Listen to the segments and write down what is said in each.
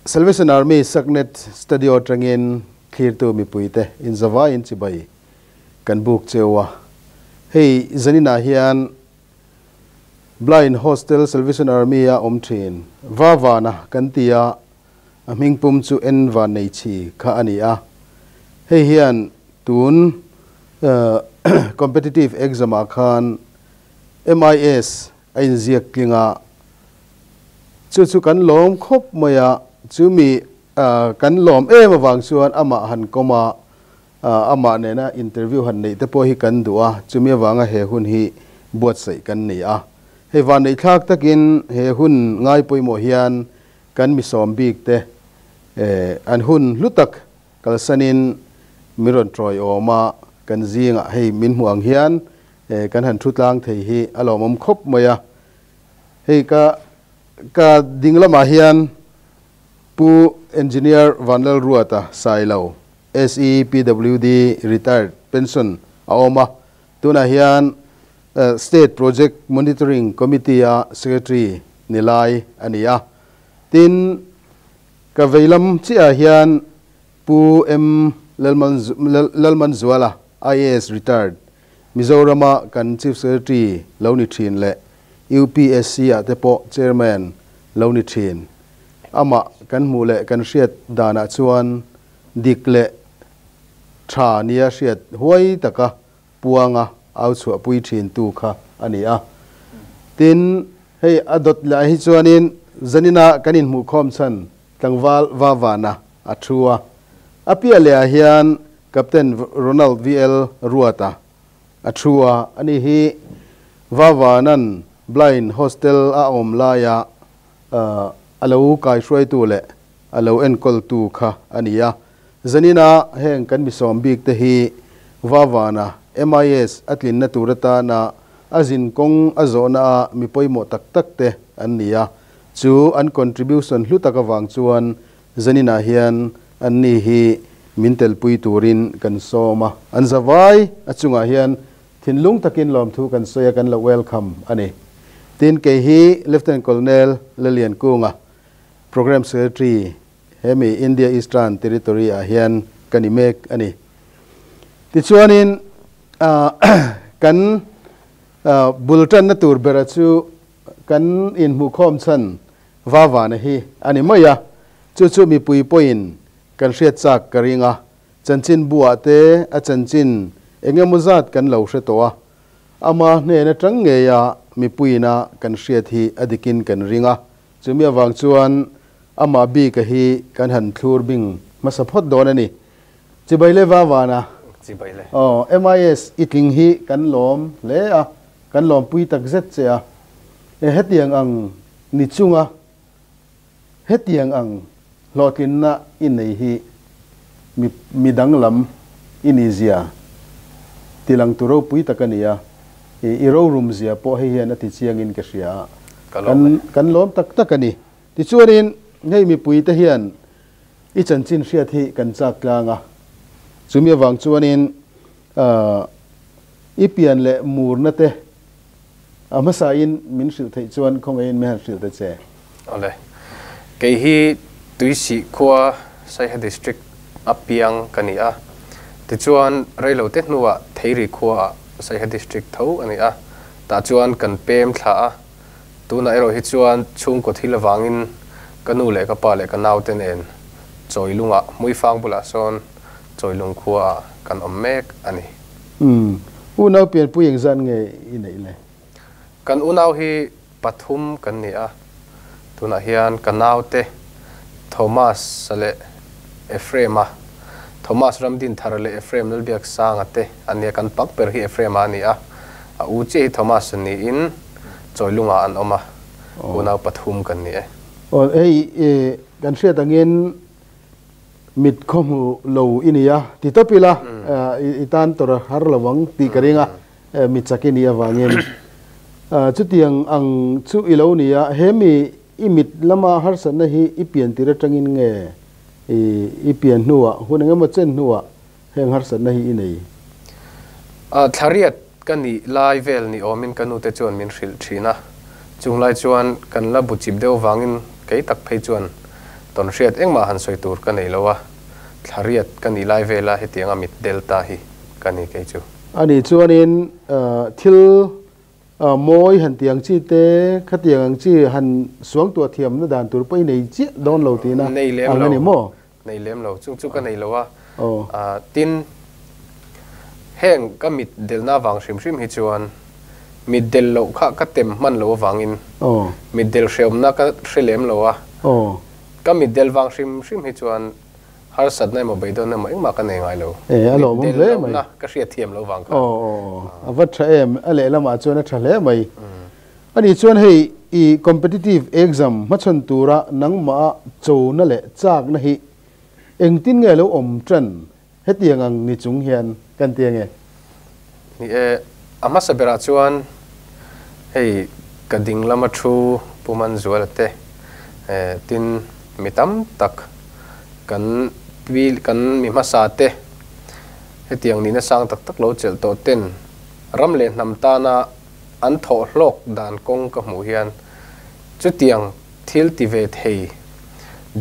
Salvation Army Saknet Studio atangin thlirtu mipuite inzavaiin chibai kan buk cheu a. Hei zaninah hian Blind Hostel Salvation Army a awm thin. Va vana kan ti a, a hming pum chu en van nei chi kha a ni a. Hei hian tun competitive exam ah khan MIS a inziak tling a, chu chu kan lawm khawp mai a, chumi kan lawm em avang chuan amah han kawm a, amah nena interview han neih te pawh hi kan duh a, chumi avanga he hun hi buatsaih kan ni a. Hei vanneihthlak takin he hun ngai pawimawh hian kan misawm bik te an hun hlu tak kalsanin min rawn tawiawm a, kan zingah hei min hmuh ang hian kan han thu tlang thei hi a lawmawm khawp mai a. Hei ka ka ding lamah hian Pu Engineer Vanlalruata Sailo, SEPWD Retired Pension a awm a, tunah hian State Project Monitoring Committee-a Secretary ni lai a ni a. Tin, ka veilam chiahah hian Pu M. Lalmanzuala, IAS Retired, Mizorama kan Chief Secretary lo ni thin leh UPSC-ah te pawh Chairman lo ni thin. Amah kan hmuh leh kan hriat danah chuan dik leh tha nia hriat huai taka puanga au chhuahpui thintu kha a ni a. Tin, hei a dawt leh ah hi chuanin zanina kan inhmuhkhawm chhan tlangval Vavana a thu a. A piah leh ah hian Captain Ronald VL Ruata a thu a, ani hi Vavana'n Blind Hostel a awm laia a lo kaihruaitu leh a lo enkawltu kha a ni a. Zanina heng kan misawm bik te hi Vavana MIS a tlinna tur atana a zin kawng a zawhna a mi pawimawh tak tak te an ni a, chu an contribution hlu tak avang chuan Zaninah hian anni hi min telpui turin kan sawm a, an zavai a chungah hian thinlung takin lawmthu kan sawi a, kan lo welcome a ni. Tin, kei hi Lieutenant Colonel Lalian Kunga, Programme Secretary hemi India Eastern Territory ah hian ka ni mek a ni. Tichuanin kan bul tanna tur bera chu kan inhmuhkhawm chhan Vavana hi a ni mai a, chu chu mipui pawhin kan hriat chak ka ring a, chanchin buah te a chanchin eng emaw zat kan lo hre tawh a, ama hnen atang ngeia mipuiina kan hriat hi a dikin kan ring a, chumi avang chuan amah bika hi kan han thlur bing hmasa phawt dawn a ni. Chibai le Vavana. Chibai le. Aw, MIS i tling hi kan lawm hle a, kan lawmpui takzet che a, e hetiang ang Ni chunga hetiang ang hlawhtlinna i nei hi mi mi danglam i ni zia tilang tu ropui tak a ni a, i rorum zia pawh hei hian a ti chiangin ka hria a, kan kan lawm tak tak a ni. Tichuanin hei mipuite hian i chanchin hriat hi kan chak tlang a, chumi avang chuanin i pian leh murna te A hmasain min hrilh theih chuan khawngaihin min han hrilh ta che. Awle. Kei hi Tuisih khua Saiha District a piang ka ni a. Tichuan reilote hnuah Theiri khuaah Saiha District tho a ni a. Tah chuan kan pem thla a. Tunah erawh hi chuan chhungkaw thil avangin ka nu leh ka pa leh ka naute nen Chawilungah Hmuifang bulah sawn Chawilung khuaah kan awm mek a ni. Umm. Unau pianpui engzat nge i neih le? Kan unau hi pathum kan ni a, tunah hian ka naute Thomas-a leh Ephraim-a, Thomas Ramdinthara leh Ephraim Lalbiaksanga te an ni a, kan pak ber hi Ephraim-a a ni a, a u chiah hi Thomas-a niin Chawilungah an awm a, unau pathum kan ni e. Aw, hei kan hriat angin Mit khaw hmu lo i ni a, ti tawp ila i tan tawrh a har lo ang tih ka ring a, mi chak i nih avangin. Chutiang ang chu i lo ni a, he mi i mit lama harsatna hi i pian tir atangin nge i pian hnuah, hun engemaw chen hnuah heng harsatna hi i nei? Thlariat ka nih lai vel ni awmin ka nute chuan min hrilh thin a, chung lai chuan kan la bu chip deuh vangin kei tak phei chuan. Tawnhriat engmah han sawi tur ka nei lo a, thla riat ka nih lai vela hetianga mit delta hi ka ni kei chu. Ani chuanin thil mawi han ti ang chi te, khatiang ang chi han suangtuah thiamna dan tur pawh i nei chiah dawn lo tihna ang a ni maw? Nei lem lo, chung chu ka nei lo a. Tin, heng ka mit delna avang hrim hrim hi chuan mit del loh kha ka tem hman lo avangin mit del hreawmna ka hre lem lo a. Ka mit del vang hrim hrim hi chuan harsatna emaw beidawnna emaw engmah ka nei ngai lo. Mit del lohna ka hriat thiam lo vang kha. A va tha em, a lehlamah chuan a tha hle mai. Ani chuan hei i competitive exam hmachhawn tura nangmah chona leh chakna hi engtin nge lo awm tan hetiang ang ni chung hian kan ti ange? Ni e, a hmasa berah chuan hei ka ding lama thu Pu Manzuala te tin mi tam tak kan pi kan mi hmasa te hetiang nihna sang tak tak lo chelh tawh ten ram leh hnam tana an thawh hlawk dan kawng ka hmuh hian chutiang thil ti ve thei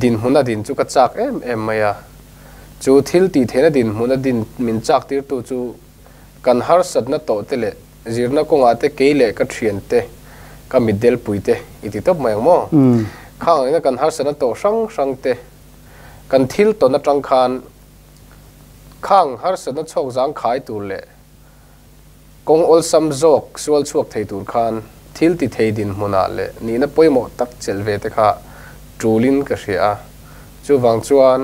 dinhmuna din chu ka chak em em mai a. Chu thil tih theihna dinhmuna din min chak tirtu chu kan harsatna tawh te leh zirna kawngah te kei leh ka thian te, ka mitdelpui te i ti tawp mai ang maw? Khang angina kan harsatna tawh hrang hrang te kan thil tawn atang khan khang harsatna chhawk zang khai tur leh Kawng awlsam zawk sual chhuak thei tur khan thil ti thei dinhmunah leh nihna pawimawh tak chelh ve te kha tulin ka hria a. Chuvang chuan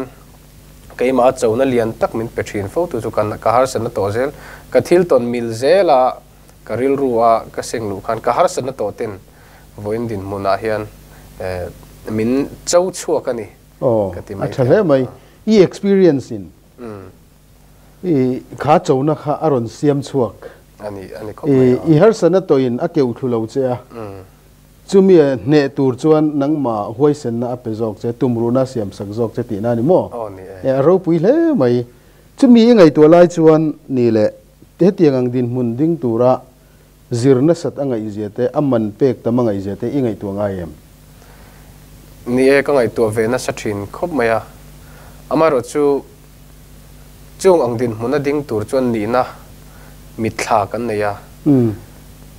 keimah a chona lian tak min pe thin fo tu chu ka ka harsatna tawh zel. Ka thil tawn mil zela ka rilru a ka seng luh khan ka harsatna tawh ten vawiin dinhmunah hian min cho chhuak a ni ka ti mai thei. Aw, a tha hle mai. I experience in I kha chona kha a rawn siam chhuak. A ni, a ni khawp mai a. I harsatna tawhin a keuh thlu lo che a. Chumi a hneh tur chuan nangmah huaisenna a pe zawk che, tumruhna a siam sak zawk che tihna a ni maw? Aw ni e. A ropui hle mai. Chumi i ngaihtuah lai chuan ni leh hetiang ang dinhmun ding tura zir nasat a ngaihzia te, a man pek tam a ngaihzia te i ngaihtuah ngai em? Ni e, ka ngaihtuah ve nasa thin khawp mai a. Amaherawhchu Chung ang dinhmun a ding tur chuan nihna mitthla kan nei a.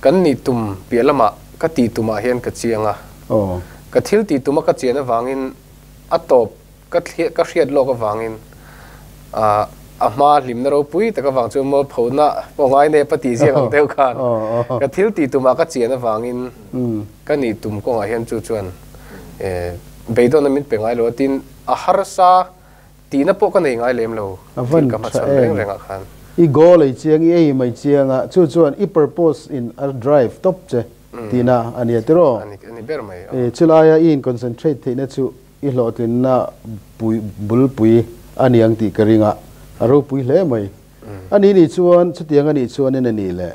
Kan nih tum piah lamah ka tih tumah hian ka chiang a. Ka thil tih tuma ka chian avangin a tawp ka ka hriat lawk avangin a hma hlimna ropui tak avang chuan mualphona pawh ngai nep a tih ziak ang deuh khan ka thil tih tumah ka chian avangin ka nih tum kawngah hian chu chuan beidawnna min pe ngai lo a tin a harsa Tihna pawh ka nei ngai lem lo, thil ka hmachhawn reng reng ah khan. I goal ei chiang, i ei mai chiang a, chu chuan i purpose in a drive tawp che tihna a nia tiraw? A ni ber mai. Chulaia i in concentrate theihna chu i hlawhtlinna pui bulpui a ni ang tih ka ring a, a ropui hle mai. A nih nih chuan chutiang a nih chuanin a nih leh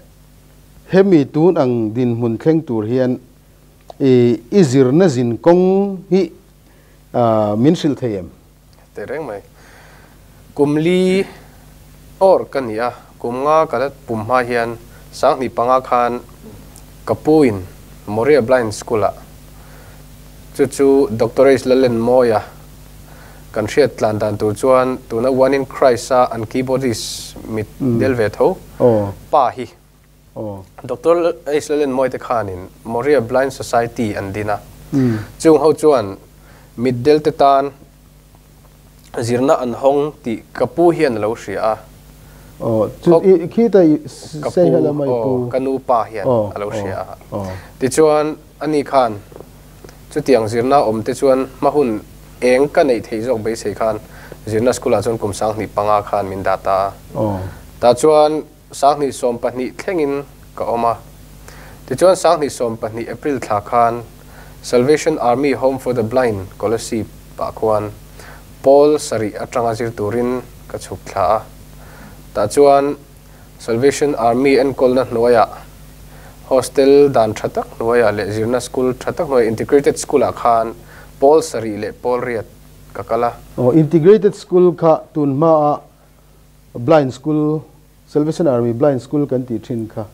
hemi tun ang dinhmun thleng tur hian i zirna zin kawng hi min hrilh thei em? Teh reng mai. Kum li awr ka ni a, kum nga ka la pum hma hian Sanghnih panga khan ka pu in Moria Blind School ah chu chu Doctor H Lallenmawia kan hriat tlan dan tur chuan tuna One in Christ a an keyboardist mit del ve tho pa hi Doctor H Lallenmawia te khanin Moria Blind Society an din a. Chung ho chuan mitdel te tan zirna an hawng tih ka pu hian a lo hria a. Ka pu, ka nu pa hian a lo hria a. Tichuan ani khan chutiang zirna awm te chuan hma hun eng ka neih theih zawk beisei khan zirna school ah chuan kum 2005 khan min dah ta a. Tah chuan 2012 thlengin ka awm a. Tichuan 2012 April thla khan Salvation Army Home for the Blind Kolasib ah khuan pawl sarih atanga zir turin ka chhuk thla a. Tah chuan Salvation Army enkawlna hnuaiah hostel dan tha tak hnuaiah leh zirna school tha tak hnuaiah Integrated School ah khan pawl sarih leh pawl riat ka kal a. Aw, Integrated School kha tun hmaah Blind School, Salvation Army Blind School kan tih thin kha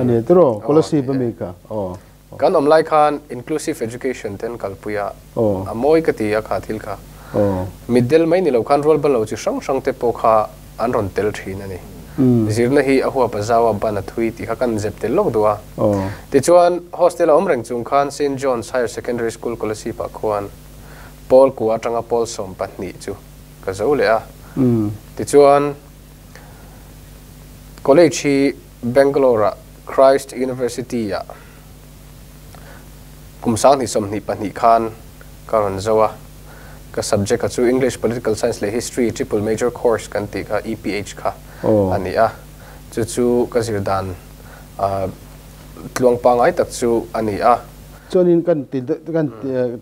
a ni tiraw? Kolasib ami kha. Aw. Kan awm lai khan inclusive education te an kalpui a, a mawi ka ti a kha thil kha. Mitdel mai ni lo khan rualban lo chi hrang hrang te pawh kha an rawn tel thin a ni. Zirna hi a huap a zau a, ban a thui tih kha kan zep tel lawk duh a. Tichuan, hostel a awm reng chung khan Saint John's Higher Secondary School Kolasib ah khuan pawl kua atanga pawl 12 chu ka zo leh a. Tichuan, college hi Bangalore ah Christ University ah kum 2022 khan ka rawn zo a, ka subject a chu English, Political Science leh History triple major course kan tih kha EPH kha a ni a, chu chu ka zir dan tluang pangngai tak chu a ni a. Chuanin kan ti kan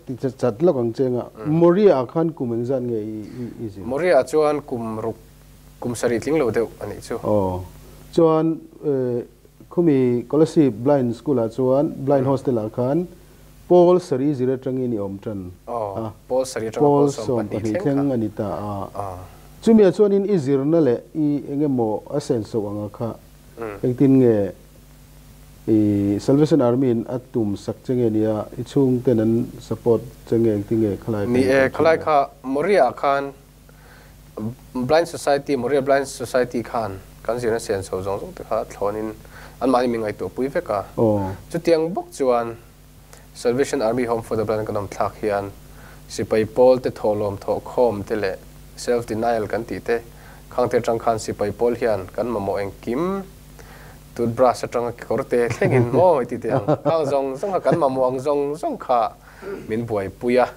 ti chat lawk ang che anga Moria ah khan kum engzat nge i zir? Moria ah chuan kum ruk Kum sarih tling lo deuh a nih chu. Aw. Chuan khumi Kolasib Blind School ah chuan Blind Hostel ah khan Pawl sarih zir atangin i awm tan a. Pawl sarih atanga Pawl 12 thleng a ni ta a. Chumi ah chuanin i zirna leh i eng emaw a senso anga kha engtin nge i Salvation Army in a tum sak che nge nia i chhungten an support che nge engtin nge khalai kha Ni e, khalai kha Moria ah khan Blind Society, Moria Blind Society khan kan zirna sian chho zawng zawng te kha thlawnin anmahni min ngaihtuah pui vek a. Chutiang bawk chuan Salvation Army Home for the Blind kan awm thlak hian sipai pawl te thawhlawm thawhkhawm te leh self denial kan tih te khang te atang khan sipai pawl hian kan mamawh engkim toothbrush atanga kekawr te thlengin maw i ti teh ang khang zawng zawng kha kan mamawh ang zawng zawng kha min buaipui a.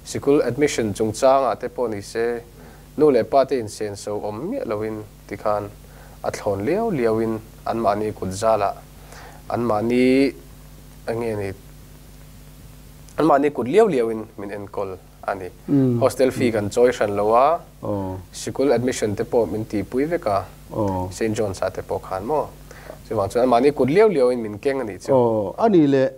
Sikul admission chungchangah te pawh ni se, nu leh pa te insenso awm miah loin tikhan a thlawn liau liauin anmahni kut zalah anmahni eng nge ni anmahni kut liau liauin min enkawl a ni. Hostel fee kan chawi hran lo a, sikul admission te pawh min tihpui vek a, Saint John's ah te pawh khan maw. Chuvang chuan anmahni kut liau liauin min keng a nih chu. Aw, a nih leh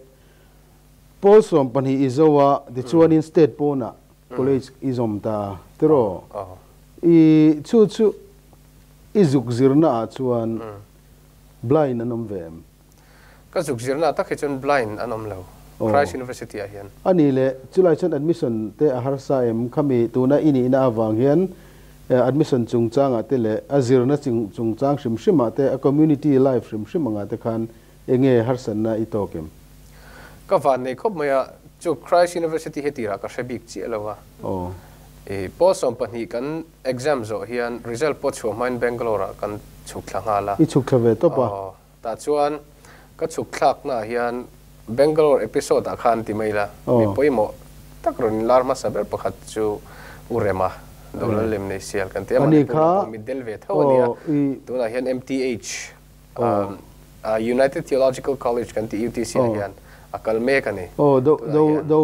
Pawl 12 i zo a, tichuanin state pawnah college i zawm ta tiraw? I chu chu i zuk zirna ah chuan blind an awm ve em? Ka zuk zirna ah tak hi chuan blind an awm lo, Christ University ah hian. A nih leh, chulai chuan admission te a harsa em? Khami tuna i nihna avang hian admission chungchangah te leh a zirna chungchang hrim hrimah te, a community life hrim hrim angah te khan Enge harsatna i tawk em? Ka van nei khawp mai a, chu Christ University hi tirah ka hre bik chiah lo a. I pawl 12 kan exam zawh hian result pawh chhuah hmain Bangalore ah kan chhuk thla nghal a. I chhuk thla ve tawp a. Aw, tah chuan ka chhuk thlakna ah hian Bangalore episode ah khan ti mai la, mi pawimawh tak rawn inlar hmasa ber pakhat chu U Rema, Dolal lem nei sial kan ti a, mahni pawh mitdel ve tho a nia. Tunah hian MTH United Theological College kan tih UTC ah hian a kal mek a ni. Aw, do do do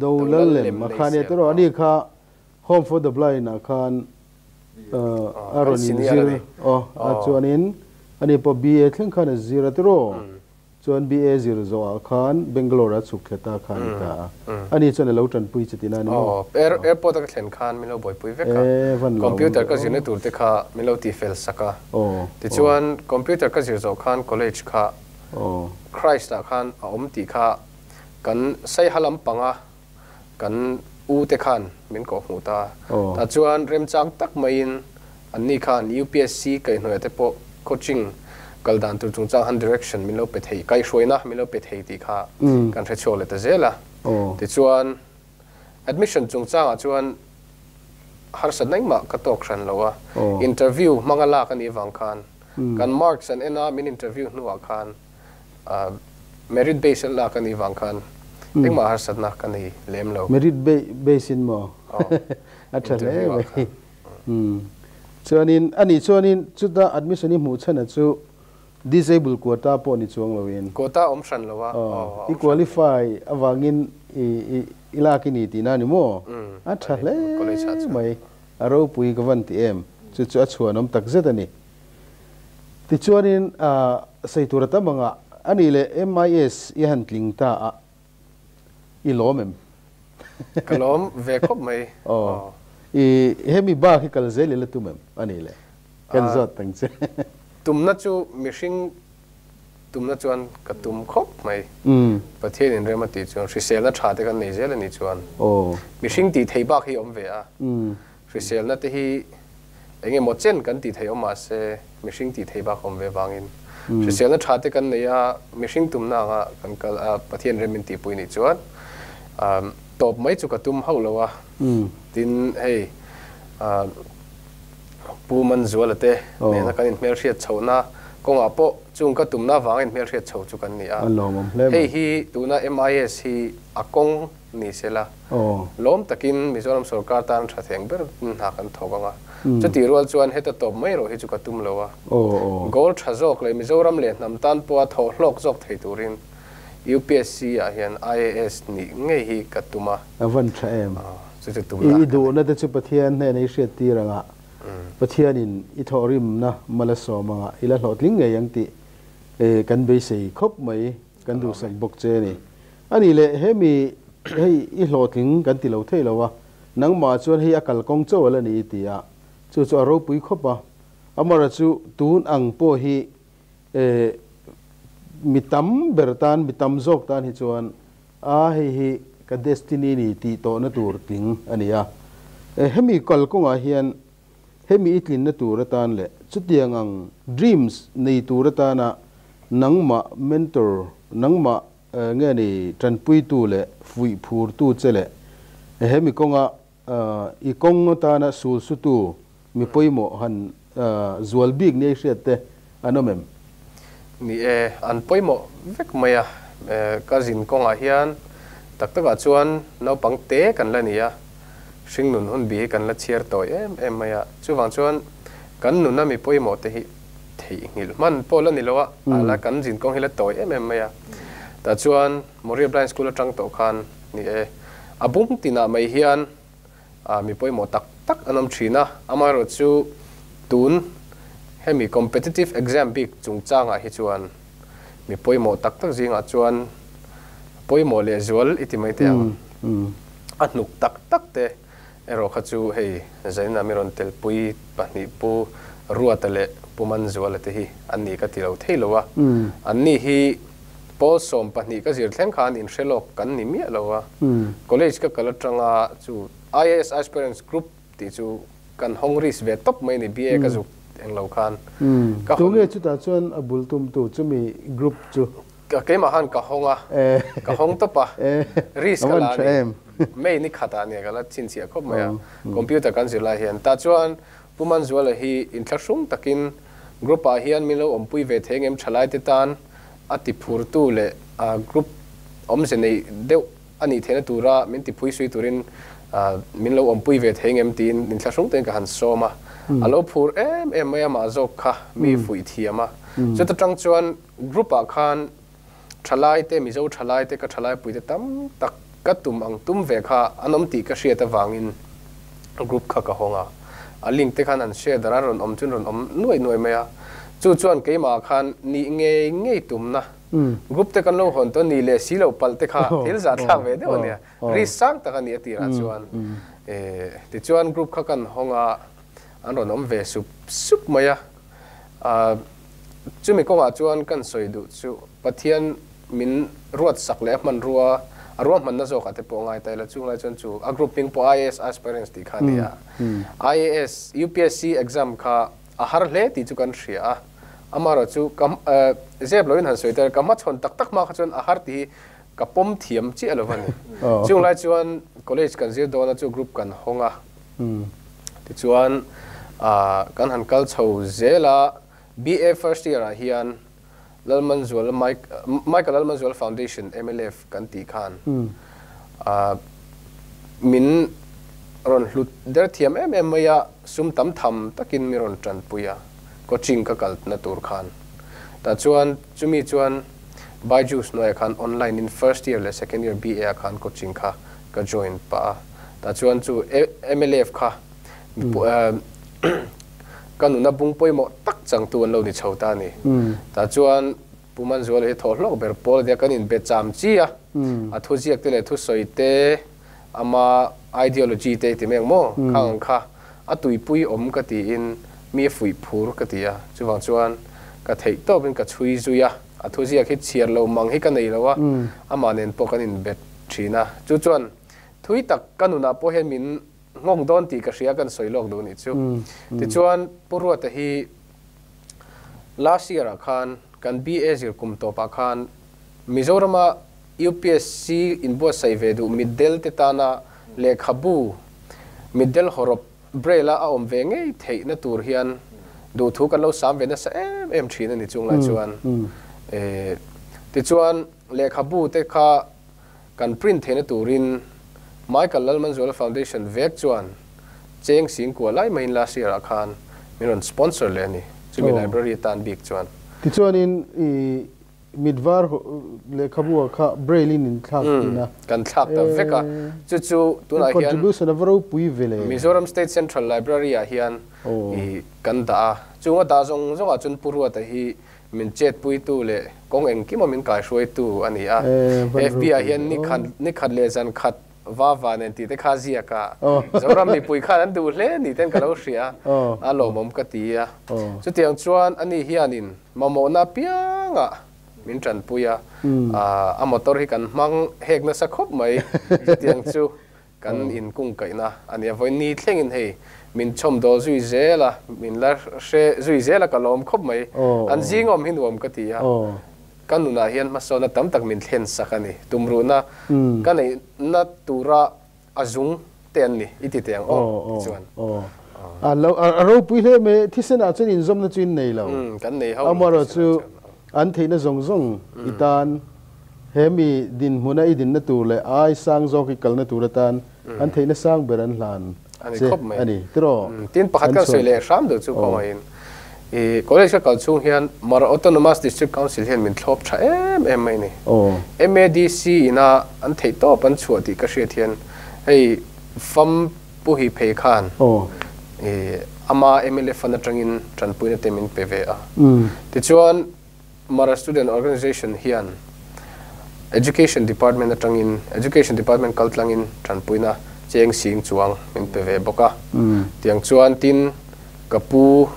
do lal lem a kha nia tiraw ani kha Home for the Blind ah khan a rawn inzir aw a chuanin ani pawh BA thleng khan a zir a tiraw. Chuan BA zir zawhah khan Bangalore a chhuk thla ta kha a ni ta a. Ani chuan a lo tanpui che tina a ni maw? Aw, airport a ka thlen khan min lo buaipui vek a. Computer ka zirna tur te kha min lo tifel sak a. Tichuan computer ka zir zawh khan college kha Christ ah khan a awm tih kha kan Saiha lampanga Kan u te khan min kawh hmuh ta. Tah chuan remchang tak maiin anni khan UPSC kaihhnawih te pawh coaching kal dan tur chungchang han direction min lo pe thei, kaihhruaina min lo pe thei tih kha kan hre chhuak leh ta zel a. Tichuan admission chungchangah chuan harsatna engmah ka tawk hran lo a, interview hmanga lak a nih avang khan kan marks an en a, min interview hnuah khan Merit base an lak a nih vang khan engmah harsatna ka nei lem lo. Merit base in maw? A tha hle mai. Chuanin a nih chuanin chuta admission i hmuh chhan a chu disable quota pawh ni chuang loin. Quota awm hran lo a. I qualify avangin i lak i ni tihna a ni maw? A tha hle mai. A ropui ka van ti em. Chu chu a chhuanawm takzet a ni. Tichuanin sawi tur a tam ang a, a nih leh MIS i han tling ta a, i lawm em? Ka lawm ve khawp mai. Aw, i hemi bak hi kal zel i la tum em? A nih leh kan zawt ang che. Tumna chu mihring Tumna chuan ka tum khawp mai. Pathian in rem a tih chuan hriselna tha te kan nei zel a nih chuan mihring tih theih bak hi a awm ve a. Hriselna te hi eng emaw chen kan tih theih awm mah se mihring tih theih bak a awm ve vangin hriselna tha te kan nei a, mihring tumna anga kan kal a, Pathian rem min tihpui nih chuan tawp mai chu ka tum hauh lo a. Tin, hei Pu Manzuala te nena kan inhmelhriat chhohna kawngah pawh chung ka tumna avanga inhmelhriat chho chu kan ni a. Hei hi tuna MIS hi a kawng ni se la, lawm takin Mizoram sorkar tan tha theng ber hna kan thawk ang a. Chutih rual chuan heta tawp mai erawh hi chu ka tum lo a. Goal tha zawk leh Mizoram leh hnam tan pawha thawh hlawk zawk thei turin UPSC ah hian IAS nih ngei hi ka tum a. A van tha em? Chu chu tum la. I duhna te chu Pathian hnena i hriat tir ang a, Pathianin i thawhrimna mal a sawm ang a, i la hlawhtling ngei ang tih kan beisei khawp mai, kan duhsak bawk che a ni. A nih leh hemi hei i hlawhtling kan ti lo thei lo a, nangmah chuan hei a kalkawng chauh a la ni i ti a, chu chu a ropui khawp a, Amara chu tun ang pawh hi Mi tam ber tan, mi tam zawk tan hi chuan a hei hi ka destiny ni tih tawhna tur tling a ni a. Hemi kalkawngah hian hemi i tlinna tur atan leh chutiang ang dreams nei tur atana nangmah mentor, nangmah nge ni tanpuitu leh fuih phurtu che leh hemi kawnga I kawng atana sul sutu mi pawimawh han zual bik nia i hriat te an awm em? Ni e, an pawimawh vek mai a. Ka zin kawngah hian tak takah chuan naupang te kan la ni a, hringnun hun bi hi kan la chhiar tawi em em mai a. Chuvang chuan kan nuna mi pawimawh te hi theihnghilh hman pawh la ni lo a, a la kan zin kawng hi la tawi em em mai a. Tah chuan Moriah Blind School atang tawh khan Ni e, a bung tinah mai hian mi pawimawh tak tak an awm thin a, amaherawhchu tun hemi competitive exam bik chungchangah hi chuan mi pawimawh tak tak zingah chuan pawimawh leh zual i ti mai teh ang. A hnuk tak tak te erawh kha chu hei Zainah mi rawn telpui pahnih Pu Ruata leh Pu Manzuala te hi an ni ka ti lo thei lo a, anni hi Pawl 12 ka zir thleng khan inhre lawk kan ni miah lo a, college ka kal atanga chu IAS Aspirants Group tih chu kan hawng risk ve tawp mai a ni, BA ka zuk eng lo khan ka hawn. Tunge chutah chuan a bul tumtu chumi group chu? Keimah khan ka hawng a, ka hawng tawp a, risk ka la a ni. May ni khatah nia ka la chhinchhiah khawp mai a, computer kan zir lai hian. Tah chuan Pu Manzuala hi inthlahrung takin group ah hian min lo awmpui ve thei ngem thalaite tan a ti phurtu leh group awmze nei deuh a nih theihna tura min ti phui sui turin min lo awmpui ve thei ngem tiin inthlahrung takin ka han sawm a. A lo phur em em mai a mah zawk kha mi fuih thiam a. Chuta tang chuan group ah khan thalaite, Mizo thalaite, ka thalaipuite tam tak ka tum ang tum ve kha an awm tih ka hriat avangin group kha ka hawng a. A link te khan an share dar a, rawn awm chuan rawn awm nuai nuai mai a. Chu chuan keimah khan nih ngei ngei tumna group te kan lo hawn tawh nih leh si lo palh te kha thil zahthlak ve deuh a nia. Risk sang tak a ni a tirah chuan. Tichuan group kha kan hawng a, an rawn awm ve sup sup mai a. Chumi kawngah chuan kan sawi duh chu Pathian min ruatsak leh a hmanrua, a ruahmanna zawkah te pawh ngai ta ila, chung lai chuan chu a group hming pawh IAS Aspirants tih kha a ni a. IAS, UPSC exam kha a har hle tih chu kan hria a, amaherawh chu ka zep loin han sawi ta ila, ka hmachhawn tak tak hma kha chuan a har tih hi ka pawm thiam chiah lo a ni. Chung lai chuan college kan zir dawn a chu group kan hawng a. Tichuan kan han kal chho zel a, BA first year ah hian Lalmanzuala Michael Lalmanzuala Foundation, MLF, kan tih khan min rawn hlut der thiam em em mai a, sum tam tham takin mi rawn tanpui a, coaching ka kalna tur khan. Tah chuan chumi chuan Byju's hnuaiah khan online in first year leh second year BA ah khan coaching kha ka join pah a, tah chuan chu MLF kha ka nuna bung pawimawh tak changtu an lo ni chho ta a ni. Tah chuan Pu Manzuala hi thawhhlawk ber pawl a nia, kan inbe cham chi a, a thuziak te leh thusawi te, ama ideology te i ti mai ang maw, khang ang kha a tuipui awm ka tiin mi a fuih phur ka ti a, chuvang chuan ka theih tawpin ka chhui zui a. A thuziak hi chhiar lo mang hi ka nei lo a, amah nen pawh kan inbet thin a. Chu chuan thui tak ka nunah pawh hian min nghawng dawn tih ka hria kan sawi lawk duh nih chu. Tichuan Pu Ruata hi last year ah khan kan BA zir kum tawpah khan Mizorama UPSC inbuatsaih ve duh mitdel te tana lehkhabu mitdel hawrawp Braille a a awm ve ngei theihna tur hian duhthu kan lo sam ve nasa em em thin a ni chung lai chuan. Tichuan lehkhabu te kha kan print theihna turin Michael Lalmanzuala Foundation vek chuan cheng singkua lai maiin last year ah khan min rawn sponsor leh a ni, chumi library atan bik chuan. Tichuanin i Mit var lehkhabu ah kha braille in in thlak thin a. Kan thlak ta vek a. Chu chu tunah hian. Contribution a va ropui ve le. Mizoram State Central Library ah hian i kan dah a. Chung a dah zawng zawng ah chuan Pu Ruata hi min chetpuitu leh kawng engkima min kaihruaitu a ni a. FB ah hian ni khat leh zan khat Va va nen tih te kha ziak a, Zoram mipui khan an duh hle ni ten ka lo hria a, a lawmawm ka ti a. Chutiang chuan ani hianin mamawhna apiangah min tanpui a, a motor hi kan hmang hek nasa khawp mai, chutiang chu kan inkungkaihna a nia. Vawiin ni thlengin hei min chhawmdawl zui zel a, min la hre zui zel a ka lawm khawp mai. An zingawm hi nuam ka ti a. Ka nunah hian hmasawnna tam tak min thlen sak a ni. Tumruhna ka neihna tura a zung te an ni i ti teh ang aw ti chuan. A lo a ropui hle mai thisen ah chuan inzawmna chu in nei lo. Kan nei ho lo Amaherawh chu an theihna zawng zawng i tan he mi dinhmuna i dinna tur leh ai sang zawk i kalna tur atan an theihna sang ber an hlan che a ni tiraw? Tin pakhat kan sawi leh hram deuh chu kawngaihin I college ka kal chhung hian Mara Autonomous District Council hian min thlawp tha em em mai a ni. MADC ina an theih tawp an chhuah tih ka hriat hian hei fam pu hi phei khan i ama mla fund atangin tanpuina te min pe ve a. Tichuan Mara Student Organisation hian Education Department atangin Education Department kaltlangin tanpuina cheng sing chuang min pe ve bawk a. Tiang chuan tin Ka pu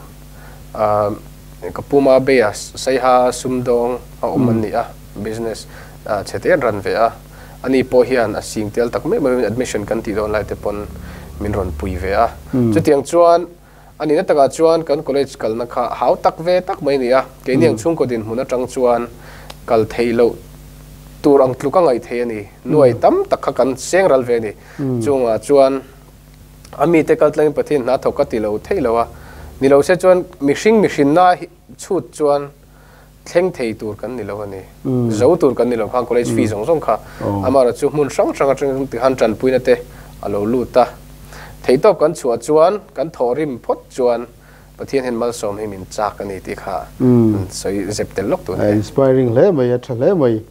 ka pu ma beia Saiha sumdawng a awm an ni a, business chhe te an ran ve a, ani pawh hian a sing tel tak mai mai admission kan tih dawn lai te pawn min rawn pui ve a. Chutiang chuan a nihna takah chuan kan college kalna kha hau tak ve tak mai a ni a, keini ang chhungkaw dinhmun atang chuan kal theih loh tur ang tluk a ngaih theih a ni, nuai tam tak kha kan seng ral ve a ni. Chungah chuan A mite kal tlangin Pathian hna thawk ka ti lo thei lo a, ni lo se chuan mihring mihrinna chhut chuan thleng thei tur kan ni lo a ni. Zo tur kan ni lo khan college fee zawng zawng kha amaherawh chu hmun hrang hrang atang tikhan tanpuina te a lo lut a. Theihtawp kan chhuah chuan kan thawhrim phawt chuan Pathian hian malsawm hi min chak a ni tih kha an sawi zep tel lawk tur a ni. A inspiring hle mai, a tha hle mai.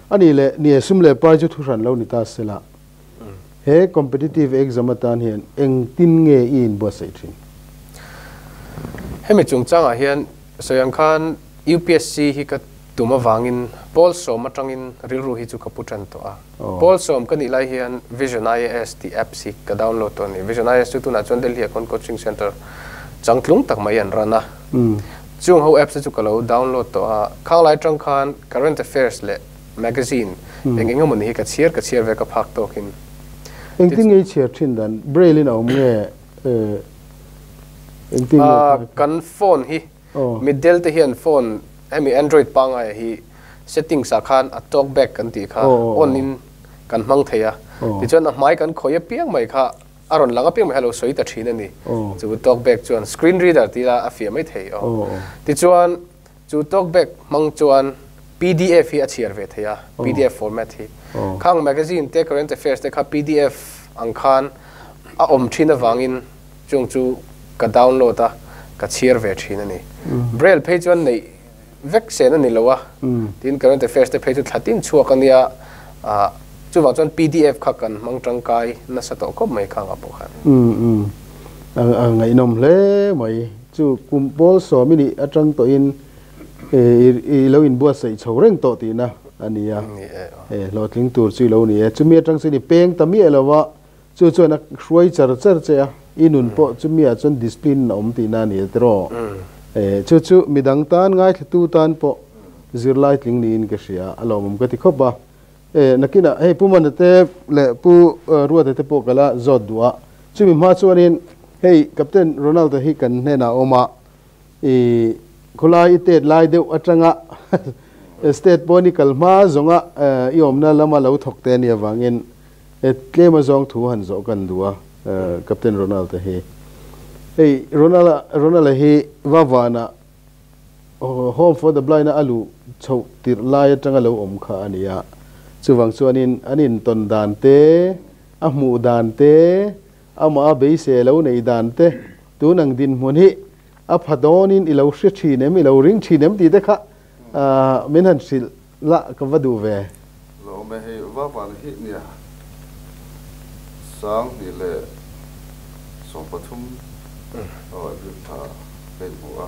A nih leh, ni e sum leh pai chu thuhran lo ni ta sela. He competitive exam atan hian engtin nge i inbuatsaih thin? Hemi chungchangah hian sawi ang khan UPSC hi ka tum avangin pawl sawm atangin rilru hi chu ka pu tan tawh a. Pawl sawm ka nih lai hian Vision IAS tih apps hi ka download tawh a ni. Vision IAS chu tunah chuan Delhi ah khawn coaching center changtlung tak mai an run a. Chung ho apps te chu ka lo download tawh a. Khang lai atang khan current affairs leh Magazine eng eng emaw ni hi ka chhiar ka chhiar ve ka phak tawkin. Engtin nge i chhiar thin dan? Braille in a awm nge engtin nge? Kan phone hi mitdel te hian phone hemi android pangngai hi settings ah khan a talk back kan tih kha on in kan hmang thei a. Tichuan a hmai kan khawih apiang mai kha a rawn lang apiang mai kha lo sawi ta thin a ni. Chu talk back chuan screen reader tih ila a fiah mai thei. Tichuan Chu talkback hmang chuan pdf hi a chhiar ve thei a, pdf format hi. Khang magazine te, current affairs te kha pdf ang khan a awm thin avangin chung chu ka download a, ka chhiar ve thin a ni. Braille phei chuan neih vek sen a ni lo a, tin current affairs te phei chu thla tin chhuak a nia, chuvang chuan pdf kha kan hmang tangkai nasa tawh khawp mai khangah pawh khan. A ngaihnawm hle mai. Chu kum pawl sawm i nih atang tawhin i lo inbuatsaih chho reng tawh tihna a ni a. Hlawhtling tur chu i lo ni e. Chumi atang chuan i peng ta miah lo a, chu chuan a hruai char char che a, i nun pawh chumi ah chuan discipline a awm tihna a ni e tiraw? Chu chu midang tan ngaithlatu tan pawh. Zirlai tling niin ka hria, a lawmawm ka ti khawp a. E, nakinah hei Pu Mana te leh Pu Ruata te pawh ka la zawt duh a. Chumi hma chuanin hei Captain Ronald-a hi kan hnenah a awm a, i khawlai i tet lai deuh atanga state pawn i kal hma zawnga i awmna lama lo thawk te a nih avangin tlem a zawng thu han zawh kan duh a, Captain Ronald-a hi. Hei Ronald-a Ronald-a hi Vavanah Home for the Blind-a a luh chhoh tirh lai atanga lo awm kha a ni a. Chuvang chuanin an intawn dan te, a hmuh dan te, amah a beisei lo neih dan te, tun ang dinhmun hi a pha dawnin i lo hre thin em, i lo ring thin em tih te kha min han hrilh la ka va duh ve. Lo awm e, hei Vavan hi nia 2013 aw April thla ka inhmu a,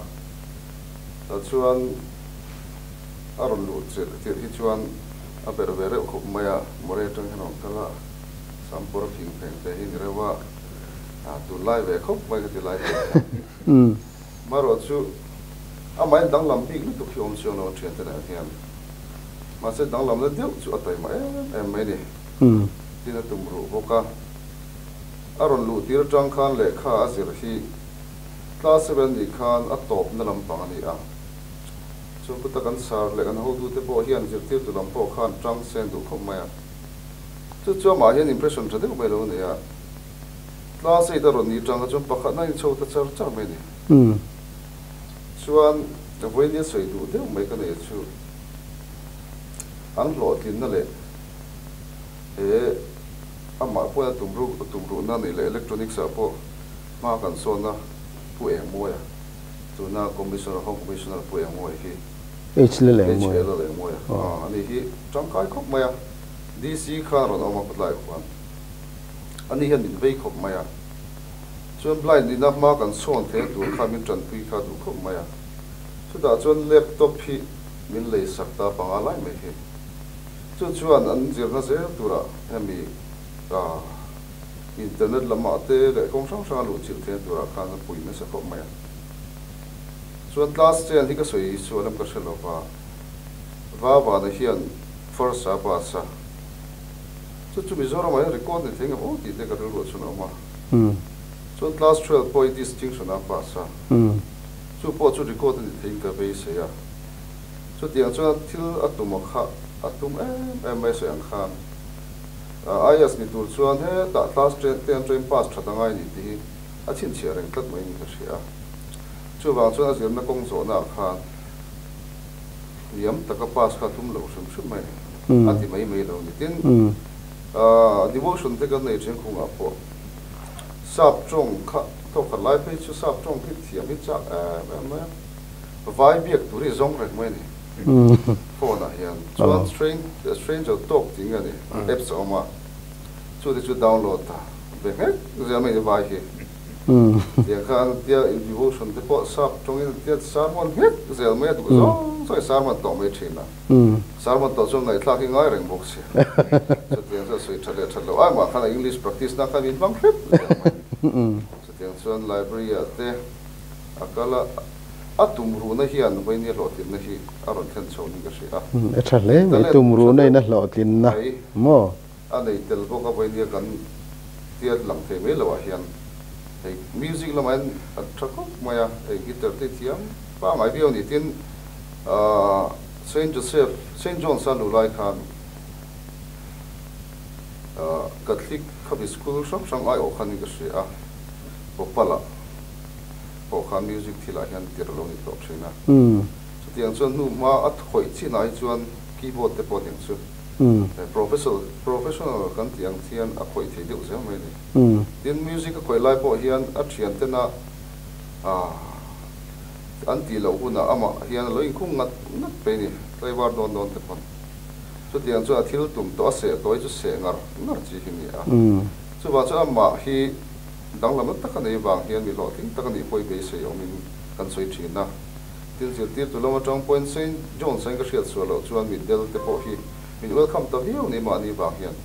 tah chuan a rawn luh chilh tirh hi chuan a ber ve reuh khawp mai a, Mawrei atang hian a rawn kal a, Sampur a phing pheng te hi ni reuh a, tunlai ve khawp mai ka ti lai hian. Marawh chu amah in danglam bik lutuk hi awm chiang lo a thiante nen hian. Mahse danglamna deuh chu a taima em em mai ni. Tin a tum ruh bawk a. A rawn luh tir atang khan lehkha a zir hi class seven nih khan a tawpna lampang a ni a. Chu puta kan sar leh kan hotute pawh hian zirtirtu lam pawh khan tang sen duh khawp mai a. Chu chu amah hian impression tha deuh mai lo nei a. Class eight a rawn ni tang kha chuan pakhatna in chho ta char char mai a ni. Chuan vawinia sawi duh deuh mai ka nei chu an hlawhtlinna leh he amah pawhin a tum ru tum ruhna nih leh electronics ah pawh hma kan sawnna Pu Engmawia tuna Commissioner Home Commissioner Pu Engmawia hi H Lal Engmawia. H Lal Engmawia ani hi tangkai khawp mai a DC khan a rawn awm a khawtlai khuan. Ani hian min vei khawp mai a, chuan blind ina hma kan sawn theihna tur kha min tanpui kha duh khawp mai a, chutah chuan laptop hi min lei sak ta panga lai mai hi. Chu chuan an zirna zel turah hemi internet lamah te leh kawng hrang hranga luh chilh theihna turah khan a pui nasa khawp mai a. Chuan class ten hi ka sawi sual em ka hre lo va, Vavana hian first a pass a. Chu chu Mizoramah hian record ni thei ngam aw tih te ka rilruah chuan a awm a. Chuan class 12 pawh hi distinction a pass a. Chu pawh chu record a ni theiin ka beisei a. Chutiang chuan thil a tum a kha a tum em em mai sawi ang khan IAS ni tur chuan hetah class ten train pass that a ngai ni tih hi a chhinchhiah reng tlat maiin ka hria a. Chuvang chuan a zirna kawng zawhna ah khan hniam taka pass kha tum lo hrim hrim mai a ti mai mai lo ni. Tin, devotion te kan nei then khungah pawh sap tawng kha thawkhat lai phei chu sap tawng hi thiam hi chak em em mai a, vai biak tur hi zawng reng mai a ni phone ah hian. Chuan stranger talk tih nge ni apps a awm a, chu te chu download ta ve nghek zel mai ni vai hi. Tiang khan tia devotion te pawh sap tawngin tia sermon nghek zel mai a duh zawng zawng in sermon tawh mai thin a. Sermon tawh chuan ngaihthlak hi ngai reng bawk si. Chutiang chuan sawi that leh that loh ai mah khan a English practice na khan min hmang hrep zel mai. Chutiang chuan library ah te a kal a, a tum ruhna hian vawinia hlawhtlinna hi a rawn thlen chho niin ka hria a. A tha hle mai, tum ruhna in a hlawhtlinna maw? A nei tel bawk a, vawinia kan tia lang thei mai loh ah hian hei music lamah hian a tha khawp mai a, hei guitar te thiam pangngai viau a ni. Tin, Saint Joseph, Saint John's a luh lai khan Catholic khami school hrang hrang aiawh khan in ka hria a, Bhopal ah pawh khan music thilah hian tir a lo ni tawh thin a. Chutiang chuan hnu hma a khawih chinah hi chuan keyboard te pawh aniang chu. Professor, professional kan tih ang hian a khawih thei deuh zel mai a ni. Tin, music a khawih lai pawh hian a thiantena an tih loh hunah amah hian a lo inkhung ngat ngat mai a ni, tlaivar dawn dawn te pawn. Chutiang chuan a thil tum tawh a seh tawi chu seh ngar ngar chi hi a ni a. Chuvang chuan amah hi danglamna tak a nei vang hian mi hlawhtling tak a nih pawh i beisei awmin kan sawi thin a. Thil zirtirtu lam atang pawhin Saint John's in ka hriat sual loh chuan mi del te pawh hi min welcome ta viau ni mahni vang hian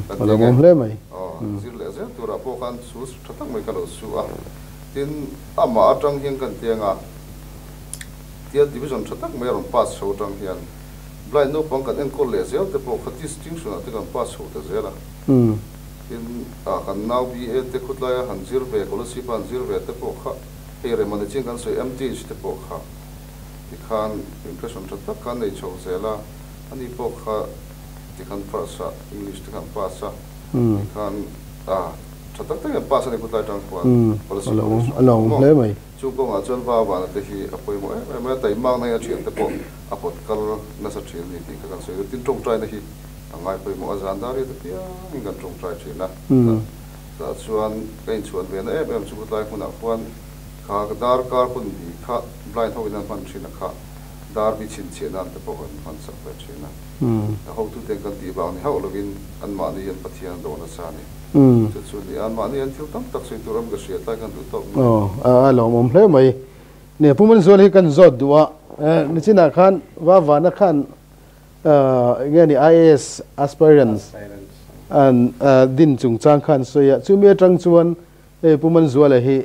kan ti nge. Aw, zir leh zel turah pawh khan sul tha tak mai ka lo su a, tin amah atang hian kan ti anga Tia division tha tak mai a rawn pass chho atang hian blind naupang kan enkawl leh zel te pawh kha distinction ah te kan pass chho ta zel a. Tin, ah kan nau BA te khawtlaia han zir ve, Kolasib a han zir ve te pawh kha hei rem a ni chin kan sawi MTH te pawh kha tikhan impression tha tak kha a nei chho zel a, ani pawh kha tikhan first ah English te khan pass a, tikhan ah tha tak tak in pass a ni khawtlai atang khuan Kolasib College ah maw. Chu kawngah chuan va vana te hi a pawimawh em em a, taihmakna hi a thiante pawh a pawt kal nasa thin a ni tih kha kan sawi duh. Tin, tawngtaina hi a ngai pawimawh a, zan dar riat apiangin kan tawngtai thin a. Tah chuan ka inchhuan ve na em em chu khawtlai hmunah khuan kha dar kar hun bi kha blind ho in an hman thin a kha dar bi chhinchhiah nan te pawh kan hman sak ve thin a. A hotuten kan tih vang ni hauh lovin anmahni hian Pathian a dawn nasa a ni. Chu chu ni a, mahni an thil tam tak sawi tur awm ka hria tlai kan duh tawk mai. Aw, a lawmawm hle mai. Nia, Pu Manzual hi kan zawt duh a, nichinah khan Vavana khan enge ni IAS aspirants an din chungchang khan sawi a, chumi atang chuan hei Pu Manzuala hi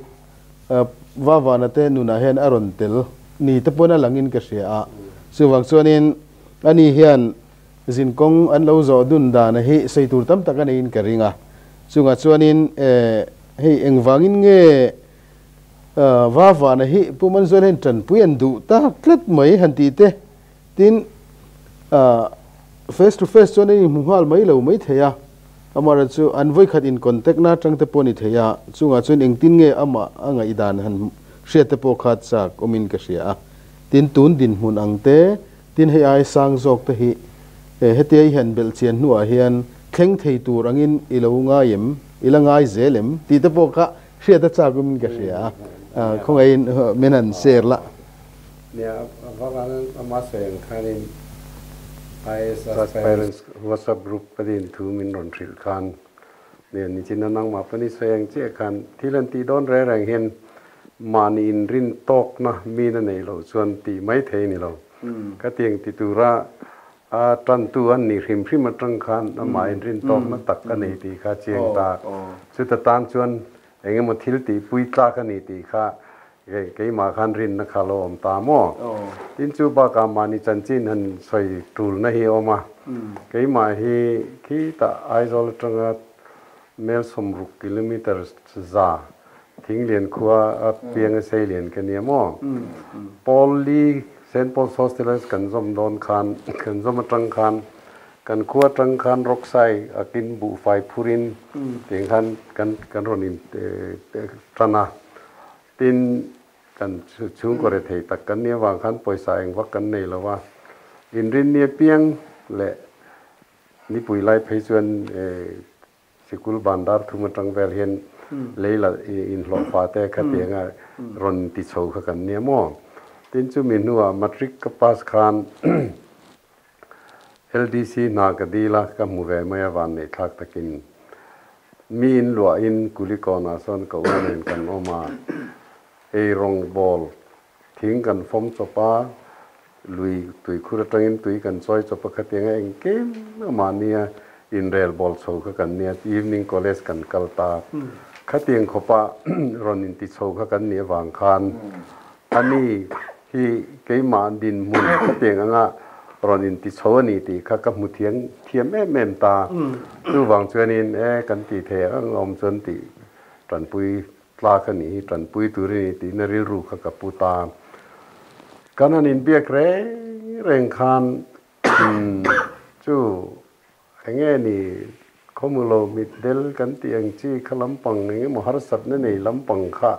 Vavana te nunah hian a rawn tel ni te pawn a langin ka hria a, chuvang chuanin ani hian Zin kawng an lo zawh dun dana hi sawi tur tam tak a neiin ka ring a. Chungah chuanin hei engvangin nge va vana hi Pu Manzuala hian tanpui an duh tak tlat mai han tih te tin face to face chuan an inhmu nghal mai lo mai thei a. Amaherawhchu chu an vawikhat in contact na atang te pawh a ni thei a. Chungah chuan engtin nge amah a ngaihdan han hriat te pawh kha chak awmin ka hria a. Tin tun dinhmun ang te Tin, hei ai sang zawk te hi hetia i han belh chian hnuah hian thleng thei tur angin i lo ngai em, i la ngai zel em tih te pawh kha hriat a chak awmin ka hria a, khawngaihin min han share la. Nia, a vak a ama sawi ang khanin IAS Aspirants WhatsApp group ka din thu min rawn hrilh khan nia nichin a nangmah pawn i sawi ang chiah khan thil han tih dawn reng reng hian Mahni inrin tawkna min a neih loh chuan tih mai thei a ni lo. Ka tiang ti tura a tantu an nih hrim hrim atang khan amah inrin tawkna tak a nei tih kha chiang ta. Chuta tan chuan eng emaw thil tihpui tlak a ni tih kha keimah khan rinna kha lo awm ta maw? Tin chu bakah mahni chanchin han sawi tulna hi a awm a. Keimah hi khitah Aizawl atanga mel 60 kilometre za Thinglian khua a piang a seilian ka nia maw? Paul Lee, Saint Paul's Hostelers kan zawm dawn khan, kan zawm atang khan, kan khua atang khan Rocksai a kin buhfai phurin tiang khan kan kan rawn in tan a. Tin, kan chhungkaw rethei tak kan nih avang khan pawisa eng vak kan nei lo va. Inrinni apiang leh nipui lai phei chuan Sikul bandar thum atang vel hian lei la inhlawhfa te khatianga rawn ti chho kha kan nia maw? Tin chumi hnuah matric ka pass khan LDC hna ka dil a, ka hmu ve mai a van neih thlak takin mi in luahin Kulikawnah sawn ka u nen kan awm a, ei rawng bawl thing kan fawm chawp a, Lui tuikhur atangin tui kan chawi chawp a khatiang a engkim a mahnia inrel bawl chho kha kan nia, evening college kan kal ta. Khatiang khawpa rawn inti chho kha kan nih avang khan ani hi keimah dinhmun khatiang anga rawn inti chho a ni tih kha ka hmu thiang thiam em em ta. Chuvang chuanin e kan tih theih ang awm chuan tih tanpui Tlak a nih hi tanpui tur i ni tihna rilru kha ka pu ta. Kan han inbiak reng reng khan chu enge ni khawmu lo mit del kan tih ang chi kha lampang eng emaw harsatna nei lampang kha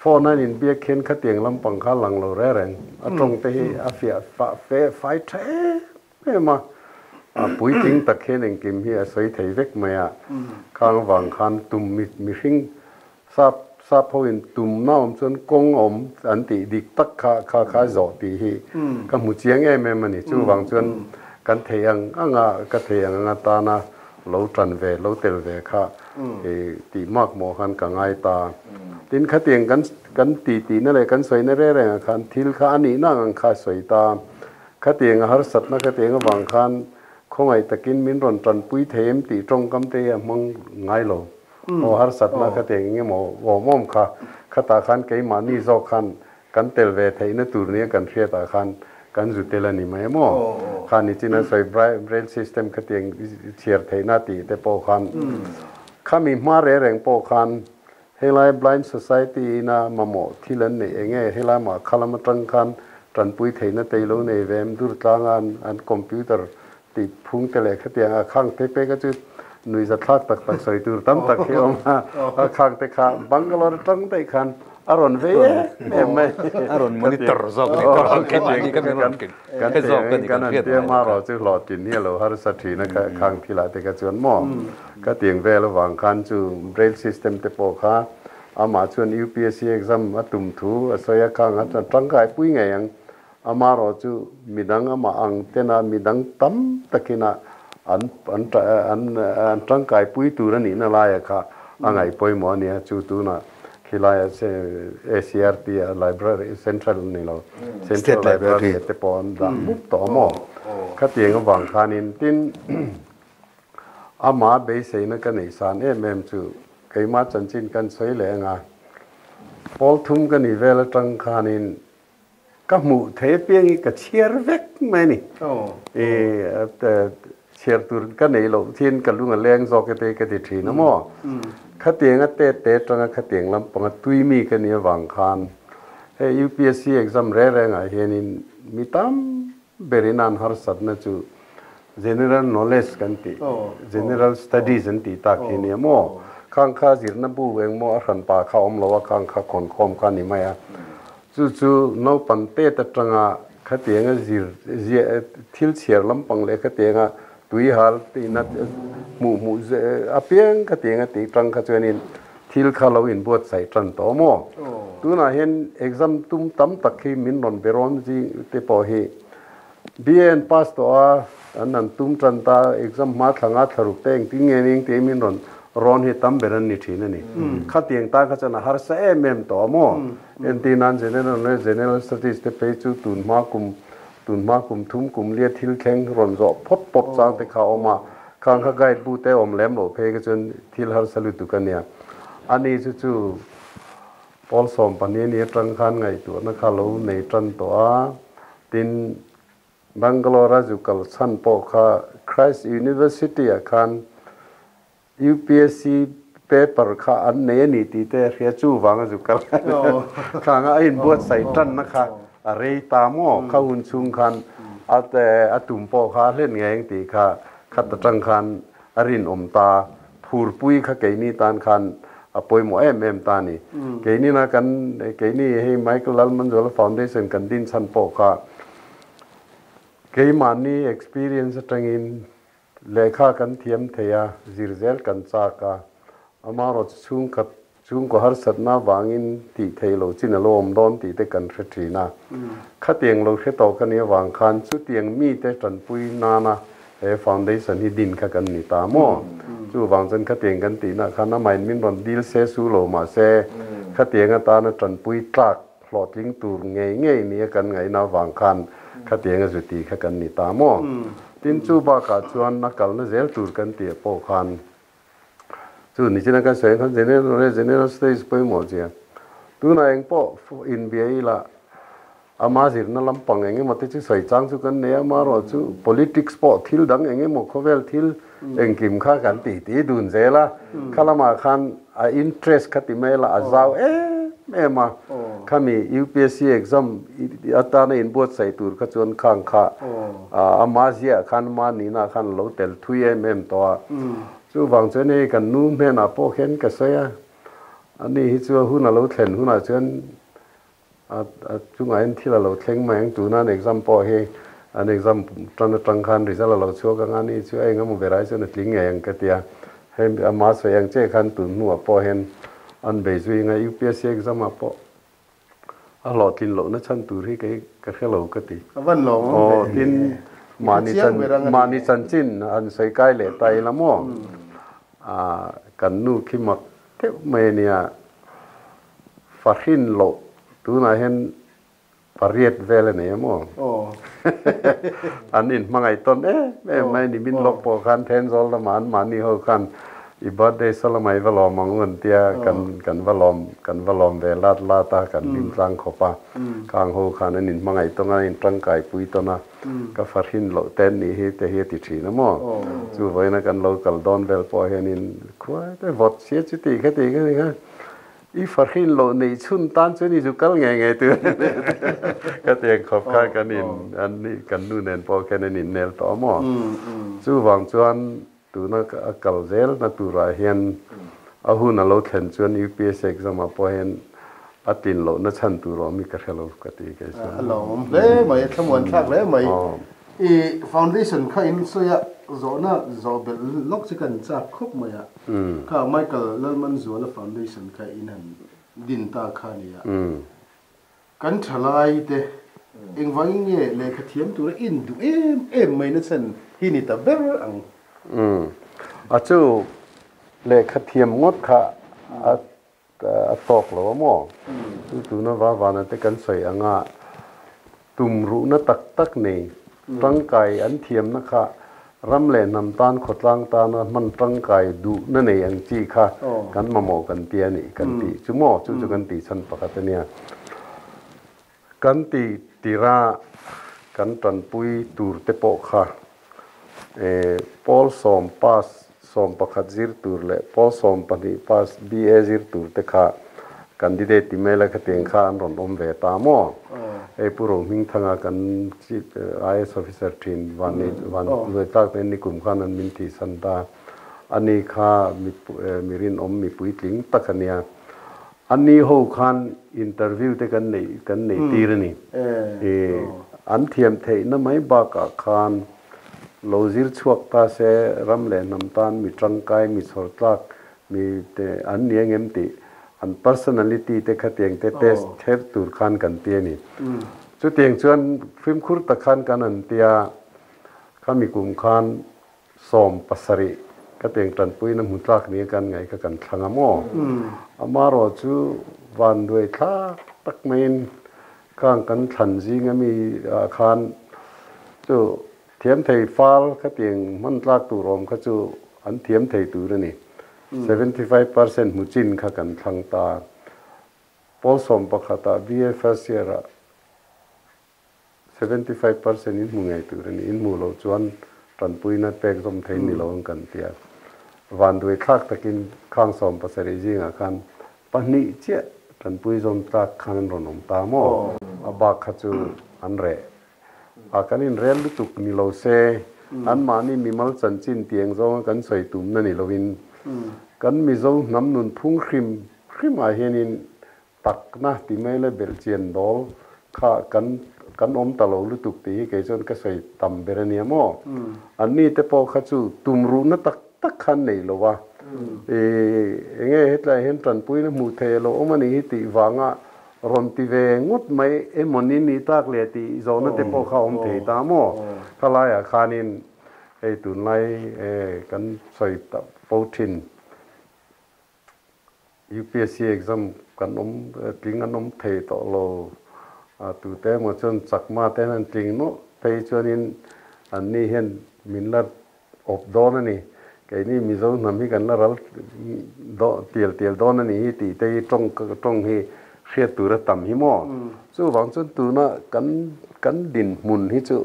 phone an inbiak khian khatiang lampang kha lang lo reng reng a tawng te hi a fiah fah fe fai tha em em a, a puitling tak hian engkim hi a sawi thei vek mai a, khang avang khan tum mihring sap sap ho in tumna awm chuan kawng awm an tih dik tak kha kha kha zawh tih hi ka hmu chiang em em a ni. Chuvang chuan kan thei ang ang a, ka thei ang ang atana lo tan ve, lo tel ve kha tih mak mawh khan ka ngai ta. Tin khatiang kan kan ti tihna leh kan sawina reng rengah khan thil kha a nihna ang ang kha a sawi ta. Khatiang a harsatna khatiang avang khan khawngaih takin min rawn tanpui thei em tih tawngkam te hi a hmang ngai lo. Aw harsatna khatiang eng emaw awm awm kha, khatah khan keimahni zawk khan Kan tel ve theihna tur nia kan hriatah khan kan zu tel a ni mai maw? Kha nichin a sawi braille system khatiang chhiar theihna tih te pawh khan khami hma reng reng pawh khan helai Blind Society ina mamawh thil an neih eng nge helai mah khalam atang khan tanpui theihna te ilo nei ve em Durtlanga an computer tih phung te leh khatiang a khang te pek a chu nuihza thlak tak tak sawi tur tam tak hi a awm a, a khang te kha Bangalore atang daih khan a rawn vei em em mai. A rawn monitor zawk a ni ka rawn khin a ni ka min rawn khin hre zawk a ni kan hriat ngai lo kha. Chu hlawhtlin hi a lo harsa thin a khang thilah te kha chuan maw ka tiang vel avang khan chu braille system te pawh kha amah chuan UPSC exam a tum thu a sawi a khang a tangkai pui ngei ang. Amarawh chu midang amah ang tena midang tam takina an an an an tangkaipui tur a nihna laia kha a ngaih pawimawh a nia. Chu tunah khilaia ACRT a library central ni lo central library te pawh an dah mup tawh a maw? Khatiang avang khanin tin amah beiseina ka neih san em em chu keimah chanchin kan sawi leh anga pawl thum ka nih vel atang khanin Ka hmuh thei apiang hi ka chhiar vek mai a ni. I chhiar tur ka neih loh thin ka lung a leng zawk e te ka ti thin a maw. Khatiang a tet te atanga khatiang lampanga tui mi ka nih avang khan hei UPSC exam reng rengah hianin mi tam berin an harsatna chu general knowledge kan tih, general studies an tih tak hi nia maw? Khang kha zirna bu engmaw a hranpa kha awm lo a, khang kha khawnkhawm kha a ni mai a. Chu chu naupang tet atanga khatianga zir ziah thil chhiar lampang leh khatianga tui hal tihna hmuh hmuh apiang khatianga tih tang kha chuanin thil kha lo inbuatsaih tan tawh maw? Tunah hian exam tum tam tak hi min rawn be rawn zing te pawh hi BA an pass tawh a, an an tum tan ta, exam hma thla nga thla ruk te engtin nge ning tih min rawn rawn hi tam ber an ni thin a ni. Khatiang tan kha chuan a harsa em em tawh a maw? Entir nan General leh General Studies te phei chu tun hma kum tun hma kum thum kum lia thil thleng rawn zawh phawt pawp chang te kha a awm a, khang kha guide bu te awm lem loh phei kha chuan thil harsa lutuk a nia. Ani chu chu Pawl 12 ni atang khan ngaihtuahna kha lo nei tan tawh a, tin Bangalore a zu kal chhan pawh kha Christ University ah khan UPSC paper kha an nei a ni tih te hria chu vang a zu kal khang a inbuatsaih tanna kha a rei ta maw kha hun chhung khan a a tum pawh kha a hlen ngei ang tih kha khat atang khan a rinawm ta phurpui kha keini tan khan a pawimawh em em ta a ni. Keini na kan keini hei Michael Lalmanzuala Foundation kan din chhan pawh kha keimahni experience atangin lehkha kan thiam thei a, zir zel kan chak a, amaherawhchu chhungkhat chhungkaw harsatna avangin tih theih loh chin a lo awm dawn tih te kan hre thin a. Khatiang lo hre tawh ka nih avang khan chutiang mite tanpui nana He foundation hi din kha kan ni ta maw? Chuvang chuan khatiang kan tihna khan amahin min rawn dil se su lo mahse khatiang atana tanpui tlak hlawhtling tur ngei ngei nia kan ngaihna avang khan khatiang a zuti kha kan ni ta maw? Tin chu bakah chuan a kalna zel tur kan tih pawh khan chu nichina kan sawi ang khan general general stage pawimawh zia tunah engpawh inbia ila Ama zirna lampang eng emaw te chu sawi chang chu kan nei a, amaherawh chu politics pawh thil dang eng emaw khawvel thil engkim kha kan tih tih dun zel a, kha lamah khan a interest kha ti mai la a zau em em a, khami UPSC exam atana inbuatsaih tur kha chuan khang kha ama ziah khan ama nihna khan a lo tel thui em em tawh a, chuvang chuan hei kan nu hnenah pawh khian ka sawi a, ani hi chu a hun a lo thlen hunah chuan A chungah hian thil a lo thleng mai ang, tuna an exam pawh hi an exam tan atang khan result a lo chhuak ang a, ni chu a engemaw berah hi chuan a tling ngei ang ka ti a, hei ama sawi ang che khan tun hnuah pawh hian an bei zui ang a, UPSC exam ah pawh a hlawhtlin lohna chhan tur hi kei ka hre lo ka ti. A van lawm awm ve. Aw tin mahni chan mahni chanchin han sawi kai leh ta ila maw, kan nu khi mak deuh mai a nia. Fahrin loh tunah hian pariat vel a nei a maw? An inhmangaih tawn em em mai ni min lawk pawh khan Thenzawl lamah an mahni ho khan I birthday salamai va lawm ang an tia kan kan va lawm kan va lawm ve lat lat a kan hlim tlang khawp a khang ho khan an in hmangaih tawn a in tangkai pui tawn a ka farhin loh ten nih hi te hi a ti thin a maw chu vawiin a kan lo kal dawn vel pawh hianin khuai te vawt sia chuti kha ti kha ti kha I farhin loh neih chhun tan chuan i zu kal ngei ngei tur a ni. Ka tiang khawp khan kan in an nih kan nu nen pawh khian an innel tawh a maw? Chuvang chuan tuna a kal zel na turah hian a hun a lo thlen chuan UPSC exam ah pawh hian a tlin loh na chhan tur awm hi ka hre lo ka ti kei chuan. A lawmawm hle mai, a thlamuan thlak hle mai. I foundation kha in sawi a, zawhna zawh belh lawk chu kan chak khawp mai a. Kha Michael Lalmanzuala foundation kha in han din ta kha a nia. Kan thalai te engvangin nge lehkha thiam tura in duh em em mai na chhan hi ni ta ber ang. A chu lehkha thiam ngawt kha a A tawk lo a maw? Chu tuna va vana te kan sawi anga tum ruhna tak tak nei tangkai an thiamna kha ram leh hnam tan khawtlang tana hman tangkai duhna nei ang chi kha kan mamawh kan ti a nih kan tih chu maw? Chu chu kan tih chhan pakhat a nia. Kan tih tira kan tanpui tur te pawh kha Pawl sawm pass 11 zir tur leh pawl 12 pass BA zir tur te kha candidate ti mai la khatiang kha an rawn awm ve ta maw? Hei Pu Rohmingthanga kan Chief IAS officer thin van van luai tlak te nikum khan an min thihsan ta. Ani kha mi rinawm mi puitling tak a nia. Ani ho khan interview te kan neih kan neih tir a ni. An thiam theihna mai bakah khan lo zir chhuak ta se ram leh hnam tan mi tangkai, mi chhawr tlak, mi te an ni ang em tih an personality te khatiang te test ther tur khan kan ti a ni. Chutiang chuan fimkhur tak khan kan an tia khami kum khan 70 ka tiang tanpuina hmu tlak nia kan ngaih kha kan thlang a maw? Amarawh chu vanduai thlak tak maiin khang kan thlan zing ami ah khan chu thiam thei fal kha tiang hman tlak tur awm kha chu an thiam thei tur a ni. 75% hmu chin kha kan thlang ta. Pawl 11 ah BA first year ah 75% in hmu ngei tur a ni. In hmuh loh chuan tanpuina pek zawm thei ni lo ang kan ti a. Vanduai thlak takin khang 70 zingah khan pahnih chiah tanpui zawm tlak khan an rawn awm ta maw? A bak kha chu an reh. A kan inrel lutuk ni lo se, anmahni mimal chanchin tiang zawnga kan sawi tumna ni loin kan Mizo hnam nunphung hrim hrimah hianin Takna ti mai le belhchian dawl kha kan kan awm ta lo lutuk tih hi kei chuan ka sawi tam ber a nia maw? Anni te pawh kha chu tumruhna tak tak kha an nei lo a, i enge hetlai hian tanpuina hmuh theih a lo awm a nih hi tih vanga rawn ti ve ngawt mai emaw ni ni tak leh tih zawhna te pawh kha a awm thei ta maw? Khalaiah khanin hei tunlai kan sawi ta fo thin. UPSC exam kan awm tling an awm thei tawh lo a tute emaw chuan chakma te hian an tling nawlh phei chuanin anni hian min la awp dawn a ni keini Mizo hnam hi kan la ral tial tial dawn a ni hi tih te hi tawng tawng hi hriat tur a tam hi maw chuvang chuan tuna kan kan dinhmun hi chu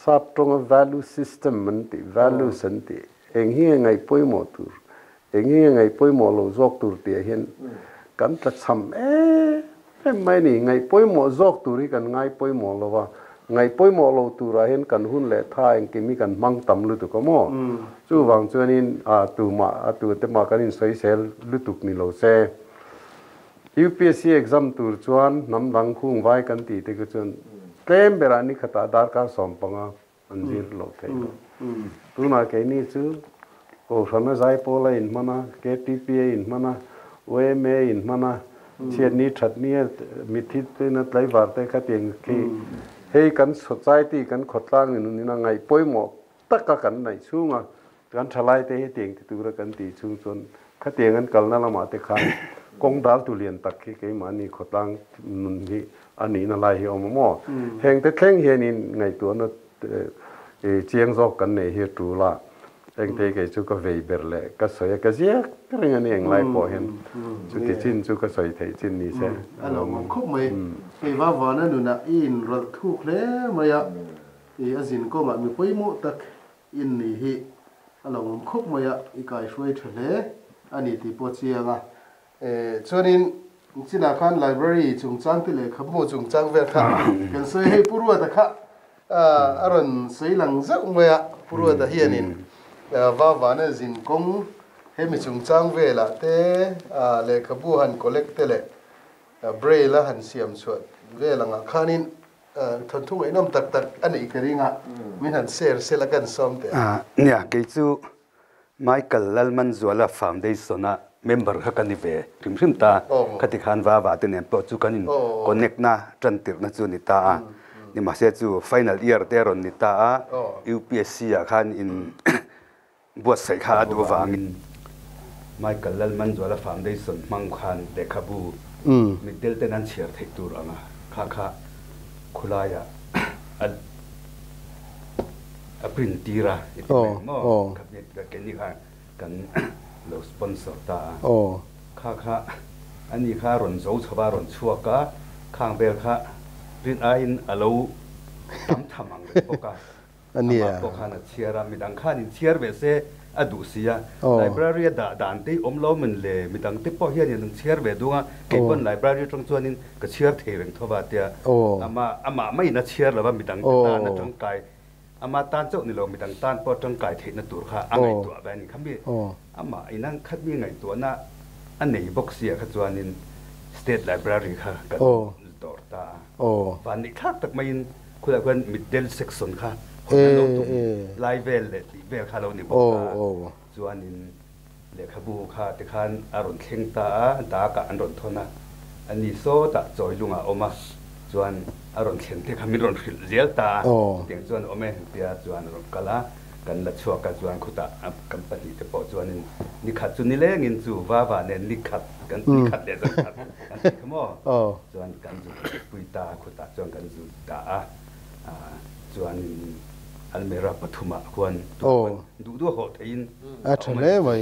sap tawnga value system an tih values an tih Eng hi nge ngaih pawimawh tur, eng hi nge ngaih pawimawh lo zawk tur tih ah hian kan tla cham em em mai a ni. Ngaih pawimawh zawk tur hi kan ngai pawimawh lo va, ngaih pawimawh lo turah hian kan hun leh tha engkim hi kan hmang tam lutuk a maw? Chuvang chuanin a tumah a tute mah kan insawisel lutuk ni lo se. UPSC exam tur chuan hnam dang khung vai kan tih te kha chuan tlem berah ni khatah darkar 15 An zir loh theih loh. Tunah keini chu Kohhrana Zaipawl a inhman a, KTP a inhman a, YMA a inhman a, chhiatni thatni a mithi tena tlaivar te kha tiang khi hei kan society kan khawtlang in in a ngaih pawimawh taka kan naih chhunga kan thalai te hi tiang ti tura kan tih chhung chuan khatiang an kalna lamah te khan kawng dal tu lian tak hi keimahni khawtlang nun hi a nihna lai hi a awm a maw? Heng te thleng hianin ngaihtuahna chiang zawk kan neih hi a tul a. Heng te hi kei chu ka vei ber leh ka sawi a, ka ziak reng a ni englai pawh hian chuti chin chu ka sawi theih chin ni se. A lo awm khawp mai. Hei va vana nunah i inrawlh thuk hle mai a, i a zin kawngah mi pawimawh tak in ni hi a lo awm khawp mai a, i kaihruai tha hle a ni tih pawh chiang a. Chuanin chinah khan library chungchang te lehkhabu chungchang vel kha kan sawi a, hei Pu Ruata kha a rawn sawi lang zauh mai a, Pu Ruata hianin Vavana zin kawng hemi chungchang velah te lehkhabu han collect te leh braille a han siam chhuah vel angah khanin thawnthu ngaihnawm tak tak a neih ka ring a, min han share sela kan sawm teh a. Nia, kei chu Michael Lalmanzuala Foundation a member kha ka ni ve hrim hrim ta. Khati khan Vava te nen pawh chu kan in connect na tan tirhna chu ni ta a. Nimahse chu final year te a rawn ni ta a, UPSC ah khan in buatsaih kha a duh avangin Michael Lalmanzuala Foundation hmang khan lehkhabu mitdel ten an chhiar theih tur anga kha kha khulaiah a A print tir a i ti mai maw? Kha keini kha kan lo sponsor ta a. Kha kha ani kha rawn zo chho a, rawn chhuak a, khang vel kha rin aiin a lo tam tham ang reng bawk a. Amah pawh khan a chhiar a, midang khan in chhiar ve se a duh si a. Library a dah dan te hi awm lo min le, midang te pawh hian in an chhiar ve dung a, kei pawn library atang chuanin ka chhiar thei reng tho va tia amah amah maiin a chhiar lo va, midang te tan a tangkai Ama tan chauh ni lo, midang tan pawh tangkai theihna tur kha a ngaihtuah ve a ni. Kha mi amah inang khat mi ngaihtuahna a nei bawk sia kha chuanin State Library kha kan dawr ta a. Van nih thlak tak maiin khulai khuan Mitdel section kha hawn a lo tum lai vel leh tih vel kha a lo ni bawk ta a. Chuanin lehkhabu kha tikhan a rawn thleng ta a, dak ah an rawn thawn a, a ni sawtah chawi lungah a awm a, chuan a rawn thlen te kha min rawn hrilh zel ta a, chutiang chuan a awm e tia chuan a rawn kal a, kan la chhuak a, chuan khutah kan pahnih te pawh chuanin nikhat chu nilengin chu vava nen nikhat kan nikhat leh zan khat kan ti kha maw, chuan kan zu pui ta a, khutah chuan kan zu dah a, chuanin almirah pathumah khuan duh duh hawh theiin a tha hle mai.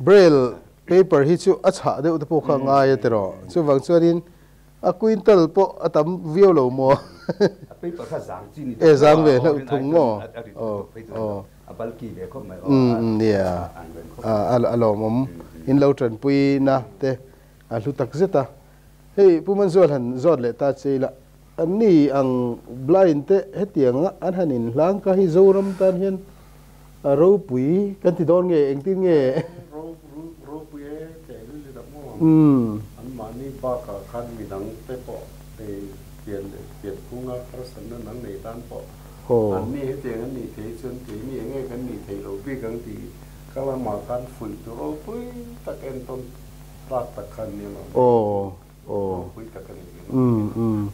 Braille paper hi chu a chhah deuh te pawh kha a ngai a tiraw? Chuvang chuanin a quintal pawh a tam viau lo maw? A paper kha zang chi ni E zang ve hlauh thung maw? A bulky ve khawp mai aw. Nia, a lawmawm in lo tanpui na te a hlu tak zet a. Hei Pu Manzual han zawt leh ta che ila, anni ang blind te hetianga an han inhlang ka hi Zoram tan hian a ropui kan ti dawn nge engtin nge? Ropui e teh lul i dah maw? Anmahni bakah khan midang te pawh pian leh pianphunga harsatna dang nei tan pawh anni hetiang an nih theih chuan keini enge kan nih theih loh bik ang tih ka lamah khan fuih tu ropui tak entawn Tlak tak kha an ni lo. Aw aw. Ropui tak a ni. Umm umm.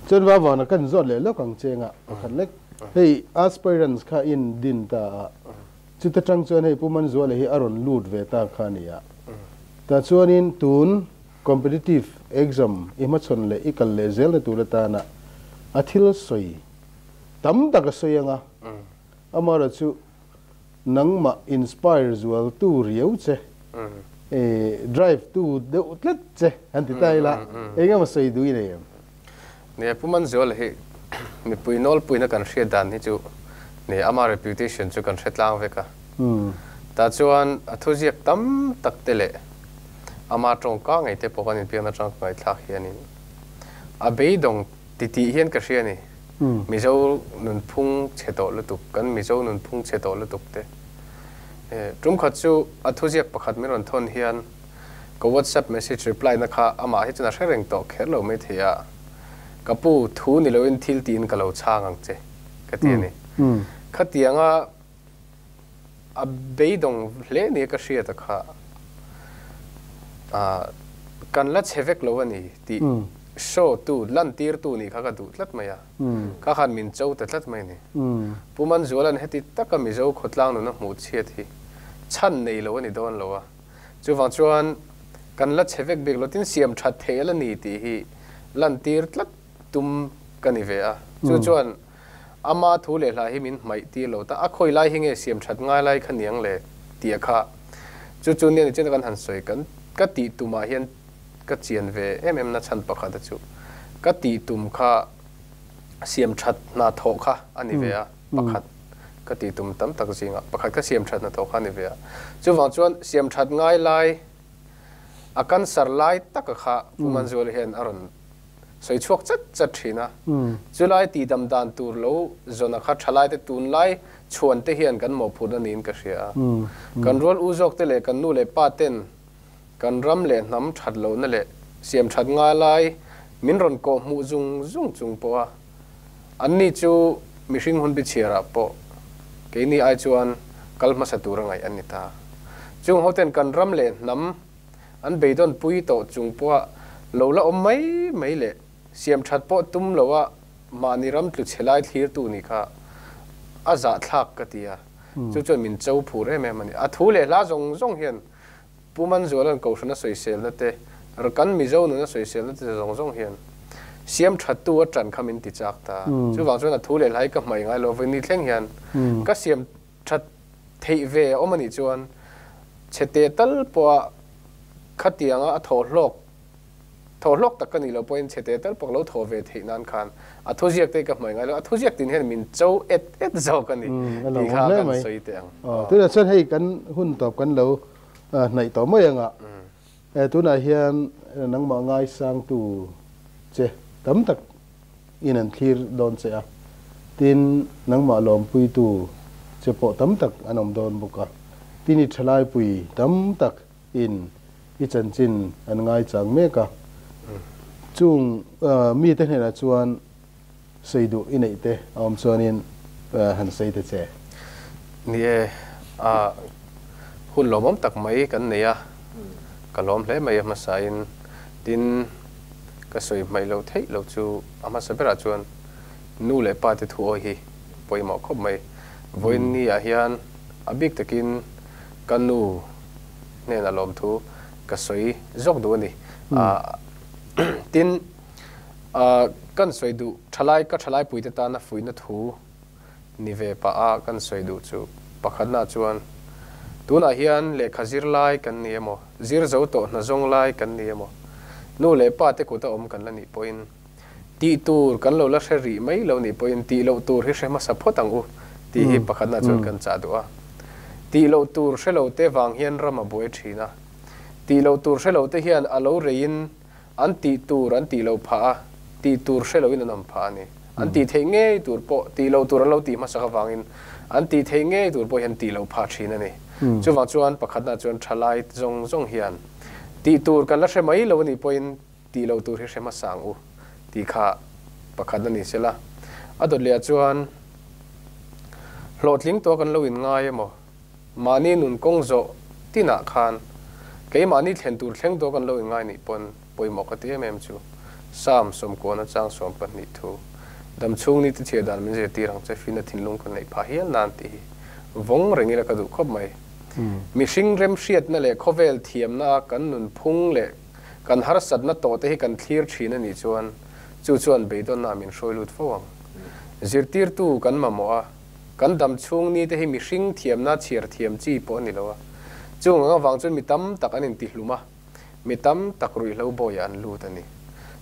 Chuan va vana kan zawt leh lawk ang che nga pakhat lek. Hei aspirants kha in din ta a, chuta tang chuan hei Pu Manzuala hi a rawn lut ve ta kha a ni a. Tah chuanin tun competitive exam i hmachhawn leh i kal leh zelna tur atana a thil sawi tam tak a sawi anga, amaherawhchu Nangmah inspire zual tu riau che, drive tu deuh tlat che han ti ta ila, eng emaw sawi duh i nei em? Nia, Pu Manzuala hi mipui nawlpuina kan hriat dan hi chu nia, ama reputation chu kan hre tlang vek a. Tah chuan a thuziak tam tak te leh ama tawngka ngei te pawh kan inpiakna atang ka ngaihthlak hianin a beidawng Ti tih hian ka hria ni. Mizo nunphung chhe tawh lutuk, kan Mizo nunphung chhe tawh lutuk te. Tum khat chu a thuziak pakhat min rawn thawn hian ka WhatsApp message reply na kha amah hi chuan a hre reng tawh kher lo mai thei a, ka pu thu ni loin thil tiin ka lo chhang ang che ka ti a ni. Khatianga a beidawng hle nia ka hriat a kha kan la chhe vek lo a ni tih show tu lan tir tu nih kha ka duh tlat mai a, kha khan min cho ta tlat mai a ni. Pu Manzuala'n heti taka Mizo khawtlang nuna hmuh chhiat hi chhan nei lo a ni dawn lo a, chuvang chuan kan la chhe vek bik lo tin siam that theih a la ni tih hi lan tir tlat tum ka ni ve a, chu chuan. Ama thu leh hla hi min hmaih tir lo ta. A khawi lai hi nge siam that ngai lai kha niang le tia kha. Chu chu nia ni chen kan han sawi kan ka tih tumah hian ka chian ve em em na chhan pakhat a chu. Ka tih tum kha siam that hna thawh kha a ni ve a pakhat. Ka tih tum tam tak zinga pakhat kha siam that hna thawh kha a ni ve a. Chuvang chuan siam that ngai lai a cancer lai taka kha Pu Manzuala hian a rawn sawi chhuak chat chat thin a. Chulai tihdam dan tur lo zawna kha thalai te tunlai chhuan te hian kan mawhphurhna niin ka hria a. Kan rual u zawk te leh kan nu leh pa ten kan ram leh hnam that lohna leh siam that ngai lai min rawn kawh hmuh zung zung chung pawh a. Anni chu mihring hun bichhiarah pawh keini ai chuan kal hmasa tur a ngaih an ni ta. Chung hoten kan ram leh hnam an beidawn pui tawh chung pawha lo la awm mai mai leh siam that pawh tum loa mahni ram tlu chhe lai thlirtu ni kha a zahthlak ka ti a. Chu chuan min cho phur em em a ni. A thu leh hla zawng zawng hian Pu Manzuala'n Kohhran a sawiselna te, kan Mizo nun a sawiselna te zawng zawng hian siam thattu a tan kha min ti chak ta. Chuvang chuan a thu leh hlai ka hmaih ngai lo vawi ni thleng hian ka siam that theih ve a awm a nih chuan chhete tal pawha khatianga a thawh hlawk thawh hlawk tak ka nih loh pawhin chhete tal pawh ka lo thawh ve theih nan khan a thuziak te hi ka hmaih ngai lo. A thuziak tin hian min cho et et zawk a ni tih kha kan sawi teh ang. Tunah chuan hei kan hun tawp kan lo hnaih tawh mai anga tunah hian nangmah ngaisangtu che tam tak in an thlir dawn che a, tin nangmah lawmpuitu che pawh tam tak an awm dawn bawk a, tin i thalaipui tam tak in i chanchin an ngaichang mek a, chung mite hnenah chuan sawi duh i neih te a awm chuanin han sawi ta che. Ni e, a hun lawmawm tak mai kan nei a, ka lawm hle mai a hmasain, tin ka sawi hmaih loh theih loh chu a hmasa berah chuan nu leh pa te thu awi hi pawimawh khawp mai. Vawiin ni ah hian a bik takin ka nu hnenah lawmthu ka sawi zawk duh a ni. Tin. Kan sawi duh thalai ka thalai puite tana fuihna thu ni ve pah a kan sawi duh chu pakhatna chuan tunah hian lehkha zir lai kan ni emaw zir zo tawh hna zawng lai kan ni emaw nu leh pa te kuta awm kan la nih pawhin tih tur kan lo la hre rih mai lo nih pawhin tih loh tur hi hre hmasa phawt ang u tih hi pakhatna chuan kan chah duh a. Tih loh tur hre lo te vang hian ram a buai thin a. Tih loh tur hre lo te hian a lo reiin An tih tur an tih loh phah a, tih tur hre loin an awm phah a ni. An tih theih ngei tur pawh, tih loh tur an lo tih hmasak avangin an tih theih ngei tur pawh hian tih loh phah thin a ni. Chuvang chuan pakhatna chuan thalai zawng zawng hian tih tur kan la hre mai lo a nih pawhin tih loh tur hi hre hmasa ang u tih kha pakhatna ni sela. A dawt lehah chuan hlawhtling tawh kan lo inngai emaw? Mahni nun kawng zawh tinah khan keimahni thlen tur thleng dawk an lo inngai nih pawn pawimawh ka ti em em chu. Psalm sawmkuana chang 12 thu, Dam chhung ni te chhiar dan min zirtir ang che, fina thinlung ka neih phah hial nan tih hi vawng reng ila ka duh khawp mai. Mihring remhriatna leh khawvel thiamna a kan nun phung leh kan harsatna tawh te hi kan thlir thin a nih chuan chu chuan beidawnna min hruai lut fo ang. Zirtirtu kan mamawh a. Kan dam chhung ni te hi mihring thiamna chhiar thiam chi pawh a ni lo a. Chung ang avang chuan mi tam tak an intihlum a, mi tam tak ruihhlo bawiah an lut a ni.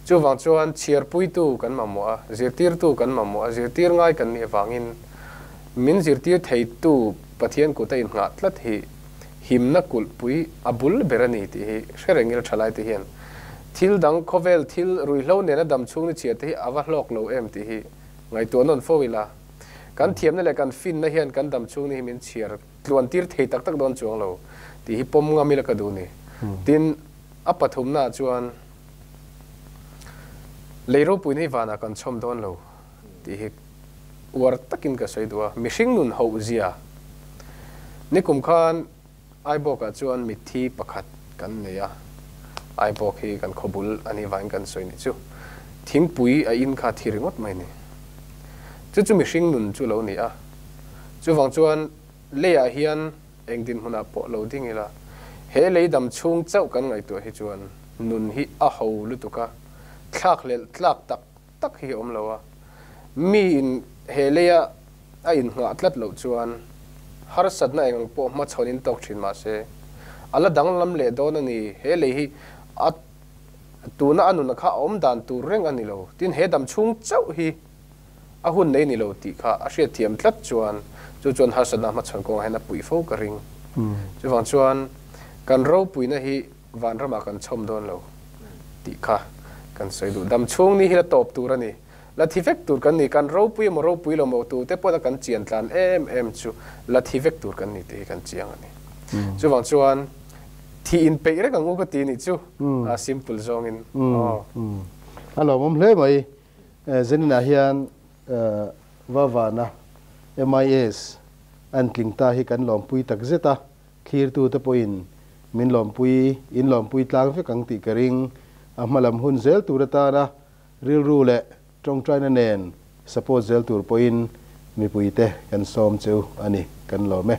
Chuvang chuan chhiarpuitu kan mamawh a, zirtirtu kan mamawh a, zirtir ngai kan nih avangin min zirtir theitu Pathian kut a innghah tlat hi himna kulhpui a bul ber a ni tih hi hre reng ila thalai te hian thil dang khawvel thil ruihhlo nena dam chhung ni chhiar te hi a va hlawk lo em tih hi ngaihtuah nawn fo ila. Kan thiamna leh kan finna hian kan dam chhung ni hi min chhiar tluan tir thei tak tak dawn chuang lo tih hi pawm ngam ila ka duh ni. Tin, a pathumnaah chuan lei ropuina hi vanah kan chhawm dawn lo tih hi uar takin ka sawi duh a. Mihring nun hoh zia nikum khan Aibawkah chuan mitthi pakhat kan nei a, Aibawk hi kan khawbul a nih vangin kan sawi nih chu. Thingpui a in kha thi ringawt mai ni. Chu chu mihring nun chu lo ni a. Chuvang chuan leiah hian eng dinhmunah pawh lo ding ila, he lei dam chhung chauh kan ngaihtuah hi chuan nun hi a ho lutuk a, thlakhlelh tlak tak tak hi a awm lo a. Mi in he leia a in nghah tlat loh chuan harsatna eng ang pawh hmachhawn in tawk thin mahse a la danglam leh dawn a ni. He lei hi a tuna a nuna kha a awm dan tur reng a ni lo. Tin, he dam chhung chauh hi a hun nei ni lo tih kha a hriatthiam tlat chuan chu chuan harsatna hmachhawn kawngah hian a puih fo ka ring. Chuvang chuan kan ropuina hi vanramah kan chhawm dawn lo tih kha kan sawi duh. Dam chhung ni hi la tawp tur a ni. La thi vek tur kan ni. Kan ropui emaw ropui lo maw tu te pawh kan chian tlan em em chu la thi vek tur kan ni tih hi kan chiang a ni. Chuvang chuan thi in peih reng ang u ka ti nih chu a simple zawngin. A lawmawm hle mai. Zenina hian Vavana MIS an tling ta hi kan lawmpui tak zet a. Thlir tu te pawhin min lawmpui in lawmpui tlang vek ang tih ka ring. A hmalam hun zel tur atana rilru leh tawngtaina nen support zel tur pawhin mipui te kan sawm cheu a ni. Kan lawm e.